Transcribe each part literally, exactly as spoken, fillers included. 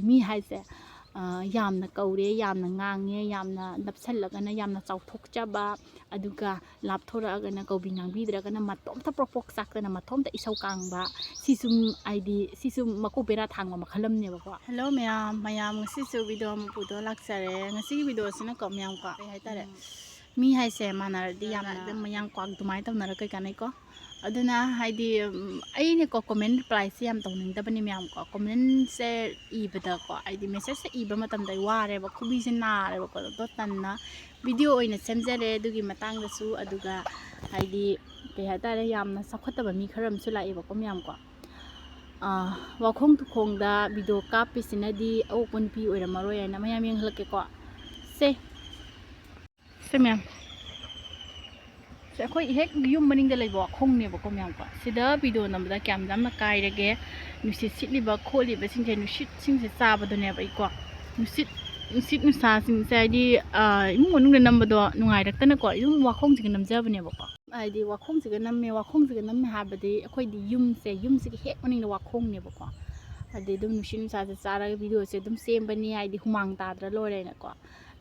ꯃꯤ ꯍꯥꯏꯁꯦ, ꯑ, ꯌꯥꯝꯅ ꯀꯧꯔꯦ, ꯌꯥꯝꯅ ꯉꯥꯡꯉꯦ, ꯌꯥꯝꯅ ꯅꯞꯁꯜꯂꯒꯅ ꯌꯥꯝꯅ ꯆꯥꯎꯊꯣꯛꯆꯕ, ꯑꯗꯨꯒ ꯂꯥꯞꯊꯣꯔꯛꯑꯒꯅ ꯀꯧꯕꯤ ꯉꯥꯡꯕꯤꯗ꯭ꯔꯒꯅ ꯃꯇꯣꯝꯇ ꯄ꯭ꯔꯣꯛ ꯄ꯭ꯔꯣꯛ ꯆꯥꯛꯇꯅ ꯃꯇꯣꯝꯇ ꯏꯁꯧ ꯀꯥꯡꯕ, ꯁꯤꯁꯨ, ꯍꯥꯏꯗꯤ, ꯁꯤꯁꯨ ꯃꯀꯣꯛ ꯕꯦꯔꯥ ꯊꯥꯡꯕ ꯃꯈꯜ ꯑꯃꯅꯦꯕꯀꯣ꯫ Hello ꯃꯌꯥꯝ, ꯃꯌꯥꯝ ꯉꯁꯤꯁꯨ video ꯑꯃ ꯄꯨꯊꯣꯛ ꯂꯥꯛꯆꯔꯦ꯫ ꯉꯁꯤꯒꯤ video ꯁꯤꯅꯀꯣ ꯃꯌꯥꯝ ꯀꯣ, ꯀꯩ ꯍꯥꯏꯇꯥꯔꯦ, ꯎꯝ꯫ ꯃꯤ ꯍꯥꯏꯁꯦ ꯃꯥꯟꯅꯔꯗꯤ ꯌꯥꯝꯅ ꯑꯗꯨꯝ ꯃꯌꯥꯡ ꯀ꯭ꯋꯥꯛ ꯑꯗꯨꯃꯥꯏꯅ ꯇꯧꯅꯔ ꯀꯩ ꯀꯥꯟꯅꯩꯀꯣ꯫ ꯑꯗꯨꯅ ꯍꯥꯏꯗꯤ, ꯎꯝ, ꯑꯩꯅꯀꯣ comment reply ꯁꯦ ꯌꯥꯝ ꯇꯧꯅꯤꯡꯗꯕꯅꯤ ꯃꯌꯥꯝ ꯀꯣ꯫ Comment ꯁꯦ ꯏꯕꯗꯀꯣ, ꯍꯥꯏꯗꯤ message ꯁꯦ ꯏꯕ ꯃꯇꯝꯗ ꯑꯩ ꯋꯥꯔꯦꯕ, ꯈꯨꯕꯤꯁꯦ ꯅꯥꯔꯦꯕꯀꯣ꯫ ꯑꯗꯣ ꯇꯟꯅ video ꯑꯣꯏꯅ ꯁꯦꯝꯖꯔꯦ ꯑꯗꯨꯒꯤ ꯃꯇꯥꯡꯗꯁꯨ꯫ ꯑꯗꯨꯒ ꯍꯥꯏꯗꯤ ꯀꯩ ꯍꯥꯏꯇꯥꯔꯦ, ꯌꯥꯝꯅ ꯆꯥꯎꯈꯠꯇꯕ ꯃꯤ ꯈꯔ ꯑꯃꯁꯨ ꯂꯥꯛꯑꯦꯕꯀꯣ ꯃꯌꯥꯝ ꯀꯣ꯫ ꯑꯥ, ꯋꯥꯈꯣꯡ ꯇꯨꯈꯣꯡꯗ video ꯀꯥꯞꯄꯤꯁꯤꯅꯗꯤ ꯑꯑꯣꯛꯄ ꯅꯨꯄꯤ ꯑꯣꯏꯔꯝꯃꯔꯣꯏ ꯍꯥꯏꯅ ꯃꯌꯥꯝ ꯌꯦꯡꯍꯜꯂꯛꯀꯦꯀꯣ꯫ ꯁꯦ꯫ ꯁꯦ ꯃꯌꯥꯝ꯫ ꯁꯦ ꯑꯩꯈꯣꯏ ꯍꯦꯛ ꯌꯨꯝ ꯃꯅꯤꯡꯗ ꯂꯩꯕ ꯋꯥꯈꯣꯡꯅꯦꯕꯀꯣ ꯃꯌꯥꯝꯀꯣ꯫ ꯁꯤꯗ video ꯅꯝꯕꯗ ꯀꯌꯥꯝ ꯌꯥꯝꯅ ꯀꯥꯏꯔꯒꯦ꯫ ꯅꯨꯡꯁꯤꯠ ꯁꯤꯠꯂꯤꯕ ꯈꯣꯠꯂꯤꯕꯁꯤꯡꯁꯦ, ꯅꯨꯡꯁꯤꯠꯁꯤꯡꯁꯦ ꯆꯥꯕꯗꯅꯦꯕ ꯑꯩꯀꯣ꯫ ꯅꯨꯡꯁꯤꯠ, ꯅꯨꯡꯁꯤꯠ ꯅꯨꯡꯁꯥꯁꯤꯡꯁꯦ ꯍꯥꯏꯗꯤ, ꯑꯥ, ꯏꯃꯨꯡ ꯃꯅꯨꯡꯗ ꯅꯝꯕꯗꯣ ꯅꯨꯡꯉꯥꯏꯔꯛꯇꯅꯀꯣ, ꯑꯗꯨꯝ ꯋꯥꯈꯣꯡꯁꯤꯒ ꯅꯝꯖꯕꯅꯦꯕꯀꯣ꯫ ꯍꯥꯏꯗꯤ ꯋꯥꯈꯣꯡꯁꯤꯒ ꯅꯝꯃꯦ, ꯋꯥꯈꯣꯡꯁꯤꯒ ꯅꯝꯃꯦ ꯍꯥꯏꯕꯗꯤ ꯑꯩꯈꯣꯏꯗꯤ ꯌꯨꯝꯁꯦ, ꯌꯨꯝꯁꯤꯒꯤ ꯍꯦꯛ ꯃꯅꯤꯡꯗ ꯋꯥꯈꯣꯡꯅꯦꯕꯀꯣ꯫ ꯍꯥꯏꯗꯤ ꯑꯗꯨꯝ ꯅꯨꯡꯁꯤꯠ ꯅꯨꯡꯁꯥꯁꯦ ꯆꯥꯔꯒ video ꯁꯦ ꯑꯗꯨꯝ ꯁꯦꯝꯕꯅꯤ, ꯍꯥꯏꯗꯤ ꯍꯨꯃꯥꯡ ꯇꯥꯗ꯭ꯔ ꯂꯣꯏꯔꯦꯅꯀꯣ꯫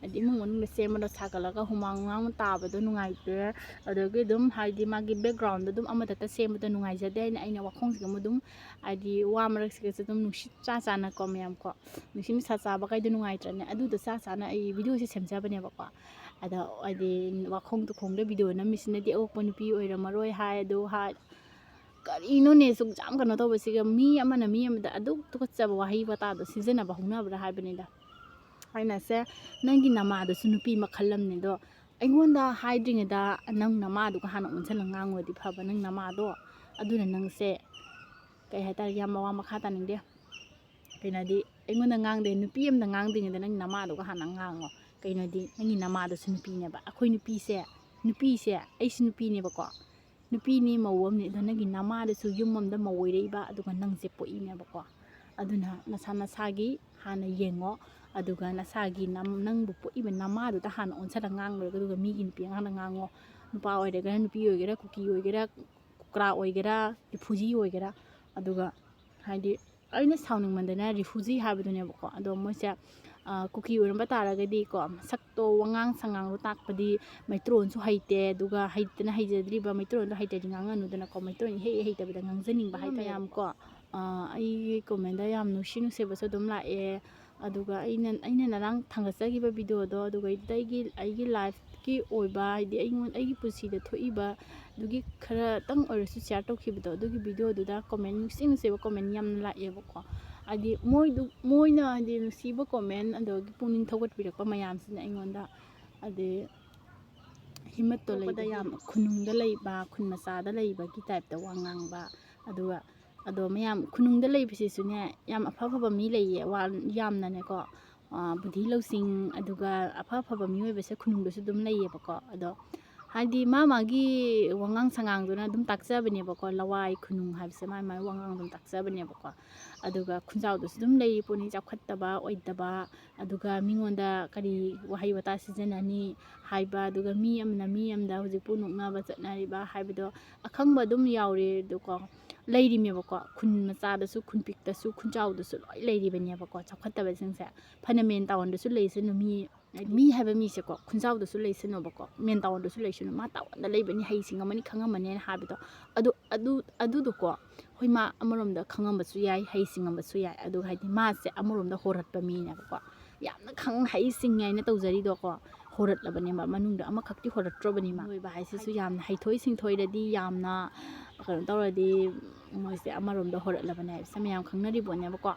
ꯍꯥꯏꯗꯤ ꯏꯃꯨꯡ ꯃꯅꯨꯡꯗ ꯁꯦꯝꯕꯗꯣ ꯁꯥꯒꯠꯂꯒ ꯍꯨꯃꯥꯡ ꯍꯨꯃꯥꯡ ꯇꯥꯕꯗꯣ ꯅꯨꯡꯉꯥꯏꯇ꯭ꯔꯦ꯫ ꯑꯗꯒꯤ ꯑꯗꯨꯝ ꯍꯥꯏꯗꯤ ꯃꯥꯒꯤ background ꯗꯣ ꯑꯗꯨꯝ ꯑꯃꯗꯇ ꯁꯦꯝꯕꯗꯣ ꯅꯨꯡꯉꯥꯏꯖꯗꯦ ꯍꯥꯏꯅ ꯑꯩꯅ ꯋꯥꯈꯣꯡꯁꯤꯒ ꯑꯗꯨꯝ ꯍꯥꯏꯗꯤ ꯋꯥ ꯃꯔꯛꯁꯤꯒꯁꯨ ꯑꯗꯨꯝ ꯅꯨꯡꯁꯤꯠ ꯆꯥ ꯆꯥꯅꯀꯣ ꯃꯌꯥꯝꯀꯣ꯫ ꯅꯨꯡꯁꯤꯠ ꯅꯨꯡꯁꯥ ꯆꯥꯕ ꯀꯥꯏꯗꯣ ꯅꯨꯡꯉꯥꯏꯇ꯭ꯔꯅꯦ? ꯑꯗꯨꯗꯣ ꯆꯥ ꯆꯥꯅ ꯑꯩ video ꯁꯦ ꯁꯦꯝꯖꯕꯅꯦꯕꯀꯣ꯫ ꯑꯗ ꯍꯥꯏꯗꯤ ꯋꯥꯈꯣꯡ ꯇꯨꯈꯣꯡꯗ video ꯅꯝꯃꯤꯁꯤꯅꯗꯤ ꯑꯑꯣꯛꯄ ꯅꯨꯄꯤ ꯑꯣꯏꯔꯝꯃꯔꯣꯏ ꯍꯥꯏ꯫ ꯑꯗꯨ ꯍꯥꯏ, ꯀꯔꯤꯅꯣꯅꯦ ꯁꯨꯛ ꯌꯥꯝ ꯀꯩꯅꯣ ꯇꯧꯕꯁꯤꯒ? ꯃꯤ ꯑꯃꯅ ꯃꯤ ꯑꯃꯗ ꯑꯗꯨꯛ ꯇꯨꯀꯠꯆꯕ ꯋꯥꯍꯩ ꯋꯥꯇꯥꯗꯣ ꯁꯤꯖꯤꯟꯅꯕ ꯍꯧꯅꯕ꯭ꯔꯥ ꯍꯥꯏꯕꯅꯤꯗ꯫ ꯑꯩꯅ ꯁꯦ, ꯅꯪꯒꯤ ꯅꯃꯥꯗꯨꯁꯨ ꯅꯨꯄꯤ ꯃꯈꯜ ꯑꯃꯅꯤ꯫ ꯑꯗꯣ ꯑꯩꯉꯣꯟꯗ ꯍꯥꯏꯗ꯭ꯔꯤꯉꯩꯗ ꯅꯪ ꯅꯃꯥꯗꯨꯒ ꯍꯥꯟꯅ ꯑꯣꯟꯁꯤꯜꯂꯒ ꯉꯥꯡꯉꯨꯔꯗꯤ ꯐꯕ, ꯅꯪ ꯅꯃꯥꯗꯣ꯫ ꯑꯗꯨꯅ ꯅꯪꯁꯦ, ꯀꯩ ꯍꯥꯏꯇꯥꯔꯦ, ꯌꯥꯝ ꯋꯥ ꯃꯈꯥ ꯇꯥꯅꯤꯡꯗꯦ꯫ ꯀꯩꯅꯣꯗꯤ, ꯑꯩꯉꯣꯟꯗ ꯉꯥꯡꯗꯦ, ꯅꯨꯄꯤ ꯑꯃꯗ ꯉꯥꯡꯗ꯭ꯔꯤꯉꯩꯗ ꯅꯪꯒꯤ ꯅꯃꯥꯗꯨꯒ ꯍꯥꯟꯅ ꯉꯥꯡꯉꯣ꯫ ꯀꯩꯅꯣꯗꯤ, ꯅꯪꯒꯤ ꯅꯃꯥꯗꯨꯁꯨ ꯅꯨꯄꯤꯅꯦꯕ꯫ ꯑꯩꯈꯣꯏ ꯅꯨꯄꯤꯁꯦ, ꯅꯨꯄꯤꯁꯦ, ꯑꯩꯁꯨ ꯅꯨꯄꯤꯅꯦꯕꯀꯣ꯫ ꯅꯨꯄꯤꯅꯤ, ꯃꯧ ꯑꯃꯅꯤ, ꯑꯗꯣ ꯅꯪꯒꯤ ꯅꯃꯥꯗꯨꯁꯨ ꯌꯨꯝ ꯑꯃꯗ ꯃꯧ ꯑꯣꯏꯔꯛꯏꯕ, ꯑꯗꯨꯒ ꯅꯪꯁꯦ ꯄꯣꯛꯏꯅꯦꯕꯀꯣ꯫ ꯑꯗꯨꯅ ꯅꯁꯥ ꯅꯁꯥꯒꯤ ꯍꯥꯟꯅ ꯌꯦꯡꯉꯣ, ꯑꯗꯨꯒ ꯅꯁꯥꯒꯤ ꯅꯝ-, ꯅꯪꯕꯨ ꯄꯣꯛꯏꯕ ꯅꯃꯥꯗꯨꯗ ꯍꯥꯟꯅ ꯑꯣꯟꯁꯤꯜꯂꯒ ꯉꯥꯡꯂꯨꯔꯒ, ꯑꯗꯨꯒ ꯃꯤꯒꯤ ꯅꯨꯄꯤ ꯑꯉꯥꯡꯗ ꯉꯥꯡꯉꯣ꯫ ꯅꯨꯄꯥ ꯑꯣꯏꯔꯒꯅ, ꯅꯨꯄꯤ ꯑꯣꯏꯒꯦꯔꯥ, ꯀꯨꯀꯤ ꯑꯣꯏꯒꯦꯔꯥ, ꯀꯨꯀ꯭ꯔꯥ ꯑꯣꯏꯒꯦꯔꯥ, ꯔꯤꯐꯨꯖꯤ ꯑꯣꯏꯒꯦꯔꯥ, ꯑꯗꯨꯒ ꯍꯥꯏꯗꯤ ꯑꯩꯅ ꯁꯥꯎꯅꯤꯡꯃꯟꯗꯅ ꯔꯤꯐ꯭ꯌꯨꯖꯤ ꯍꯥꯏꯕꯗꯨꯅꯦꯕꯀꯣ꯫ ꯑꯗꯣ ꯃꯣꯏꯁꯦ ꯀꯨꯀꯤ ꯑꯣꯏꯔꯝꯕ ꯇꯥꯔꯒꯗꯤꯀꯣ, ꯃꯁꯛꯇꯣ, ꯋꯥꯉꯥꯡ ꯁꯉꯥꯡꯗꯣ ꯇꯥꯛꯄꯗꯤ ꯃꯩꯇꯩꯂꯣꯟꯁꯨ ꯍꯩꯇꯦ, ꯑꯗꯨꯒ ꯍꯩꯇꯅ ꯍꯩꯖꯗ꯭ꯔꯤꯕ ꯃꯩꯇꯩꯂꯣꯟꯗꯣ ꯍꯩꯇ꯭ꯔꯗꯤ ꯉꯥꯡꯉꯅꯨꯗꯅꯀꯣ, ꯃꯩꯇꯩꯂꯣꯟ ꯏꯍꯩ ꯍꯩꯇꯕꯗ ꯉꯥꯡꯖꯅꯤꯡꯕ ꯍꯥꯏꯇꯥꯔꯦ ꯃꯌꯥꯝ ꯀꯣ꯫ ꯑꯩꯒꯤ ꯀꯣꯃꯦꯟꯗ ꯌꯥꯝ ꯅꯨꯡꯁꯤ ꯅꯨꯡꯁꯤꯕꯁꯨ ꯑꯗꯨꯝ ꯂꯥꯛꯑꯦ꯫ ꯑꯗꯨꯒ ꯑꯩꯅ ꯑꯩꯅ ꯉꯔꯥꯡ ꯊꯥꯡꯒꯠꯆꯈꯤꯕ ꯚꯤꯗꯤꯑꯣꯗꯣ, ꯑꯗꯨꯒꯩꯗꯨꯗ ꯑꯩꯒꯤ ꯑꯩꯒꯤ ꯂꯥꯏꯐꯀꯤ ꯑꯣꯏꯕ, ꯍꯥꯏꯗꯤ ꯑꯩꯉꯣꯟ ꯑꯩꯒꯤ ꯄꯨꯟꯁꯤꯗ ꯊꯣꯛꯏꯕ ꯑꯗꯨꯒꯤ ꯈꯔꯇꯪ ꯑꯣꯏꯔꯁꯨ ꯁꯤꯌꯥꯔ ꯇꯧꯈꯤꯕꯗꯣ, ꯑꯗꯨꯒꯤ ꯚꯤꯗꯤꯑꯣꯗꯨꯗ ꯀꯣꯃꯦꯟ ꯅꯨꯡꯁꯤ ꯅꯨꯡꯁꯤꯕ ꯀꯣꯃꯦꯟ ꯌꯥꯝꯅ ꯂꯥꯛꯑꯦꯕꯀꯣ꯫ ꯍꯥꯏꯗꯤ ꯃꯣꯏꯗꯨ ꯃꯣꯏꯅ ꯍꯥꯏꯗꯤ ꯅꯨꯡꯁꯤꯕ ꯀꯣꯃꯦꯟ, ꯑꯗꯒꯤ ꯄꯨꯛꯅꯤꯡ ꯊꯧꯒꯠꯄꯤꯔꯛꯄ ꯃꯌꯥꯝꯁꯤꯅ ꯑꯩꯉꯣꯟꯗ, ꯑꯗꯩ ꯍꯤꯃꯠꯇꯣ ꯂꯩꯕꯗ ꯌꯥꯝ ꯈꯨꯅꯨꯡꯗ ꯂꯩꯕ, ꯈꯨꯟ ꯃꯆꯥꯗ ꯂꯩꯕꯒꯤ ꯇꯥꯏꯞꯇ ꯋꯥ ꯉꯥꯡꯕ꯫ ꯑꯗꯨꯒ ꯑꯗꯣ ꯃꯌꯥꯝ ꯈꯨꯅꯨꯡꯗ ꯂꯩꯕꯁꯤꯁꯨꯅꯦ, ꯌꯥꯝ ꯑꯐ ꯑꯐꯕ ꯃꯤ ꯂꯩꯌꯦ, ꯋꯥ ꯌꯥꯝꯅꯅꯦꯀꯣ꯫ ꯕꯨꯙꯤ ꯂꯧꯁꯤꯡ, ꯑꯗꯨꯒ ꯑꯐ ꯑꯐꯕ ꯃꯤꯑꯣꯏꯕꯁꯦ ꯈꯨꯅꯨꯡꯗꯁꯨ ꯑꯗꯨꯝ ꯂꯩꯌꯦꯕꯀꯣ꯫ ꯑꯗꯣ ꯍꯥꯏꯗꯤ ꯃꯥ ꯃꯥꯒꯤ ꯋꯥꯉꯥꯡ ꯁꯉꯥꯡꯗꯨꯅ ꯑꯗꯨꯝ ꯇꯥꯛꯆꯕꯅꯦꯕꯀꯣ꯫ ꯂꯋꯥꯏ ꯈꯨꯅꯨꯡ ꯍꯥꯏꯕꯁꯦ ꯃꯥ ꯃꯥꯒꯤ ꯋꯥꯉꯥꯡ ꯑꯗꯨꯝ ꯇꯥꯛꯆꯕꯅꯦꯕꯀꯣ꯫ ꯑꯗꯨꯒ ꯈꯨꯟꯖꯥꯎꯗꯁꯨ ꯑꯗꯨꯝ ꯂꯩꯔꯤ ꯄꯣꯠꯅꯤ, ꯆꯥꯎꯈꯠꯇꯕ ꯑꯣꯏꯗꯕ, ꯑꯗꯨꯒ ꯃꯤꯉꯣꯟꯗ ꯀꯔꯤ ꯋꯥꯍꯩ ꯋꯥꯇꯥ ꯁꯤꯖꯤꯟꯅꯅꯤ ꯍꯥꯏꯕ, ꯑꯗꯨꯒ ꯃꯤ ꯑꯃꯅ ꯃꯤ ꯑꯃꯗ ꯍꯧꯖꯤꯛꯄꯨ ꯅꯣꯛꯅꯕ ꯆꯠꯅꯔꯤꯕ ꯍꯥꯏꯕꯗꯣ ꯑꯈꯪꯕ ꯑꯗꯨꯝ ꯌꯥꯎꯔꯦ꯫ ꯑꯗꯨꯀꯣ ꯂꯩꯔꯤꯃꯦꯕꯀꯣ, ꯈꯨꯟ ꯃꯆꯥꯗꯁꯨ, ꯈꯨꯟ ꯄꯤꯛꯇꯁꯨ, ꯈꯨꯟꯖꯥꯎꯗꯁꯨ ꯂꯣꯏ ꯂꯩꯔꯤꯕꯅꯦꯕꯀꯣ꯫ ꯆꯥꯎꯈꯠꯇꯕꯁꯤꯡꯁꯦ ꯐꯅ ꯃꯦꯟ ꯇꯥꯎꯟꯗꯁꯨ ꯂꯩꯁꯅꯨ, ꯃꯤ ꯃꯤ ꯍꯥꯏꯕ ꯃꯤꯁꯦꯀꯣ, ꯈꯨꯟꯖꯥꯎꯗꯁꯨ ꯂꯩꯁꯅꯨꯕꯀꯣ, ꯃꯦꯟ ꯇꯥꯎꯟꯗꯁꯨ ꯂꯩꯁꯅꯨ, ꯃꯥ ꯇꯥꯎꯟꯗ ꯂꯩꯕꯅꯤ, ꯍꯩꯁꯤꯡꯉꯝꯃꯅꯤ, ꯈꯪꯉꯝꯃꯅꯤꯅ ꯍꯥꯏꯕꯗꯣ, ꯑꯗꯨ ꯑꯗꯨ ꯑꯗꯨꯗꯣꯀꯣ, ꯍꯣꯏ, ꯃꯥ ꯑꯃꯔꯣꯝꯗ ꯈꯪꯉꯝꯕꯁꯨ ꯌꯥꯏ, ꯍꯩꯁꯤꯡꯉꯝꯕꯁꯨ ꯌꯥꯏ, ꯑꯗꯨꯒ ꯍꯥꯏꯗꯤ ꯃꯥꯁꯦ ꯑꯃꯔꯣꯝꯗ ꯍꯣꯔꯠꯄ ꯃꯤꯅꯦꯕꯀꯣ꯫ ꯌꯥꯝꯅ ꯈꯪ ꯍꯩ ꯁꯤꯡꯉꯦ ꯍꯥꯏꯅ ꯇꯧꯖꯔꯤꯗꯣꯀꯣ, ꯍꯣꯔꯠꯂꯕꯅꯦꯕ, ꯃꯅꯨꯡꯗ ꯑꯃꯈꯛꯇꯤ ꯍꯣꯔꯠꯇ꯭ꯔꯕꯅꯤ꯫ ꯃꯤꯑꯣꯏꯕ ꯍꯥꯏꯁꯤꯁꯨ ꯌꯥꯝꯅ ꯍꯩꯊꯣꯏ ꯁꯤꯡꯊꯣꯏꯔꯗꯤ, ꯌꯥꯝꯅ ꯀꯩꯅꯣ ꯇꯧꯔꯗꯤ, ꯃꯣꯏꯁꯦ ꯑꯃꯔꯣꯝꯗ ꯍꯣꯔꯠꯂꯕꯅꯦ ꯍꯥꯏꯕꯁꯦ ꯃꯌꯥꯝ ꯈꯪꯅꯔꯤ ꯄꯣꯠꯅꯦꯕꯀꯣ꯫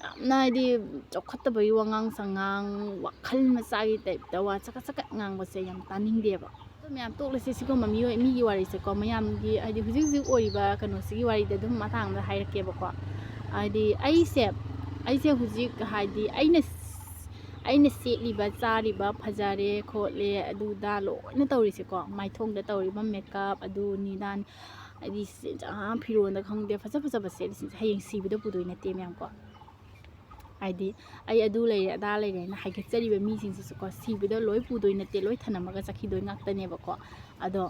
ꯌꯥꯝꯅ ꯍꯥꯏꯗꯤ ꯆꯥꯎꯈꯠꯇꯕꯒꯤ ꯋꯥꯉꯥꯡ ꯁꯉꯥꯡ, ꯋꯥꯈꯜ ꯃꯆꯥꯒꯤ ꯇꯥꯏꯞꯇ ꯋꯥ ꯆꯀꯠ ꯆꯀꯠ ꯉꯥꯡꯕꯁꯦ ꯌꯥꯝ ꯇꯥꯅꯤꯡꯗꯦꯕ꯫ ꯑꯗꯣ ꯃꯌꯥꯝ ꯇꯣꯛꯂꯁꯦ ꯁꯤꯒꯨꯝꯕ ꯃꯤꯑꯣꯏ ꯃꯤꯒꯤ ꯋꯥꯔꯤꯁꯦꯀꯣ꯫ ꯃꯌꯥꯝꯒꯤ ꯍꯥꯏꯗꯤ ꯍꯧꯖꯤꯛ ꯍꯧꯖꯤꯛ ꯑꯣꯏꯔꯤꯕ ꯀꯩꯅꯣꯁꯤꯒꯤ ꯋꯥꯔꯤꯗ ꯑꯗꯨꯝ ꯃꯇꯥꯡꯗ ꯍꯥꯏꯔꯛꯀꯦꯕꯀꯣ꯫ ꯍꯥꯏꯗꯤ ꯑꯩꯁꯦ ꯑꯩꯁꯦ ꯍꯧꯖꯤꯛ ꯍꯥꯏꯗꯤ ꯑꯩꯅ ꯑꯩꯅ ꯁꯦꯠꯂꯤꯕ, ꯆꯥꯔꯤꯕ, ꯐꯖꯔꯦ ꯈꯣꯠꯂꯦ, ꯑꯗꯨꯗ ꯂꯣꯏꯅ ꯇꯧꯔꯤꯁꯦꯀꯣ, ꯃꯥꯏꯊꯣꯡꯗ ꯇꯧꯔꯤꯕ ꯃꯦꯀꯞ, ꯑꯗꯨ ꯅꯤꯗꯥꯟ, ꯍꯥꯏꯗꯤ ꯐꯤꯔꯣꯟꯗ ꯈꯪꯗꯦ, ꯐꯖ ꯐꯖꯕ ꯁꯦꯠꯂꯤꯁꯤꯡꯁꯦ ꯍꯌꯦꯡ ꯁꯤꯕꯗ ꯄꯨꯗꯣꯏ ꯅꯠꯇꯦ ꯃꯌꯥꯝꯀꯣ꯫ ꯍꯥꯏꯗꯤ ꯑꯩ ꯑꯗꯨ ꯂꯩꯔꯦ, ꯑꯗꯥ ꯂꯩꯔꯦ ꯍꯥꯏꯅ ꯍꯥꯏꯒꯠꯆꯔꯤꯕ ꯃꯤꯁꯤꯡꯁꯤꯁꯨꯀꯣ, ꯁꯤꯕꯗ ꯂꯣꯏ ꯄꯨꯗꯣꯏ ꯅꯠꯇꯦ, ꯂꯣꯏ ꯊꯅꯝꯃꯒ ꯆꯠꯈꯤꯗꯣꯏ ꯉꯥꯛꯇꯅꯦꯕꯀꯣ꯫ ꯑꯗꯣ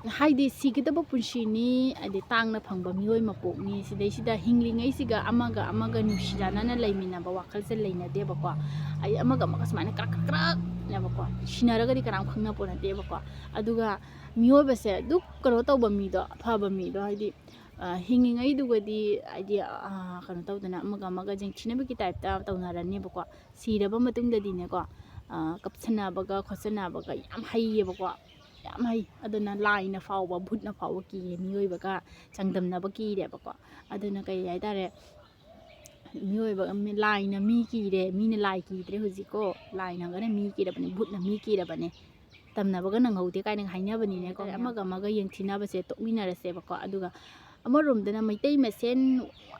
ꯍꯥꯏꯗꯤ ꯁꯤꯒꯗꯕ ꯄꯨꯟꯁꯤꯅꯤ, ꯍꯥꯏꯗꯤ ꯇꯥꯡꯅ ꯐꯪꯕ ꯃꯤꯑꯣꯏ ꯃꯄꯣꯛꯅꯤ, ꯁꯤꯗꯩꯁꯤꯗ ꯍꯤꯡꯂꯤꯉꯩꯁꯤꯒ ꯑꯃꯒ ꯑꯃꯒ ꯅꯨꯡꯁꯤꯅꯅꯅ ꯂꯩꯃꯤꯟꯅꯕ ꯋꯥꯈꯜꯁꯦ ꯂꯩꯅꯗꯦꯕꯀꯣ꯫ ꯍꯥꯏꯗꯤ ꯑꯃꯒ ꯑꯃꯒ ꯁꯨꯃꯥꯏꯅ ꯀ꯭ꯔꯛ ꯀ꯭ꯔꯛ ꯀ꯭ꯔꯛꯅꯦꯕꯀꯣ, ꯁꯤꯅꯔꯒꯗꯤ ꯀꯅꯥꯝ ꯈꯪꯅꯄꯣꯠ ꯅꯠꯇꯦꯕꯀꯣ꯫ ꯑꯗꯨꯒ ꯃꯤꯑꯣꯏꯕꯁꯦ ꯑꯗꯨꯛ ꯀꯩꯅꯣ ꯇꯧꯕ ꯃꯤꯗꯣ, ꯑꯐꯕ ꯃꯤꯗꯣ, ꯍꯥꯏꯗꯤ ꯍꯤꯡꯉꯤꯉꯩꯗꯨꯒꯗꯤ ꯍꯥꯏꯗꯤ ꯀꯩꯅꯣ ꯇꯧꯗꯅ ꯑꯃꯒ ꯑꯃꯒ ꯌꯦꯡꯊꯤꯅꯕꯒꯤ ꯇꯥꯏꯞꯇ ꯇꯧꯅꯔꯅꯦꯕꯀꯣ꯫ ꯁꯤꯔꯕ ꯃꯇꯨꯡꯗꯗꯤꯅꯦꯀꯣ, ꯀꯞꯁꯟꯅꯕꯒ ꯈꯣꯠꯆꯟꯅꯕꯒ ꯌꯥꯝ ꯍꯩꯌꯦꯕꯀꯣ, ꯌꯥꯝ ꯍꯩ꯫ ꯑꯗꯨꯅ ꯂꯥꯏꯅ ꯐꯥꯎꯕ, ꯚꯨꯠꯅ ꯐꯥꯎꯕ ꯀꯤꯌꯦ, ꯃꯤꯑꯣꯏꯕꯒ ꯆꯥꯡꯗꯝꯅꯕ ꯀꯤꯔꯦꯕꯀꯣ꯫ ꯑꯗꯨꯅ ꯀꯩ ꯍꯥꯏꯇꯥꯔꯦ, ꯃꯤꯑꯣꯏꯕ, ꯂꯥꯏꯅ ꯃꯤ ꯀꯤꯔꯦ, ꯃꯤꯅ ꯂꯥꯏ ꯀꯤꯗ꯭ꯔꯦ ꯍꯧꯖꯤꯛꯀꯣ꯫ ꯂꯥꯏꯅꯒꯅ ꯃꯤ ꯀꯤꯔꯕꯅꯦ, ꯚꯨꯠꯅ ꯃꯤ ꯀꯤꯔꯕꯅꯦ, ꯇꯝꯅꯕꯒ ꯅꯪꯍꯧꯗꯦ ꯀꯥꯏꯅ ꯍꯥꯏꯅꯕꯅꯤꯅꯦꯀꯣ꯫ ꯑꯃꯒ ꯑꯃꯒ ꯌꯦꯡꯊꯤꯅꯕꯁꯦ ꯇꯣꯛꯃꯤꯟꯅꯔꯁꯦꯕꯀꯣ꯫ ꯑꯗꯨꯒ ꯑꯃꯔꯣꯝꯗꯅ ꯃꯩꯇꯩ ꯃꯁꯦꯟ,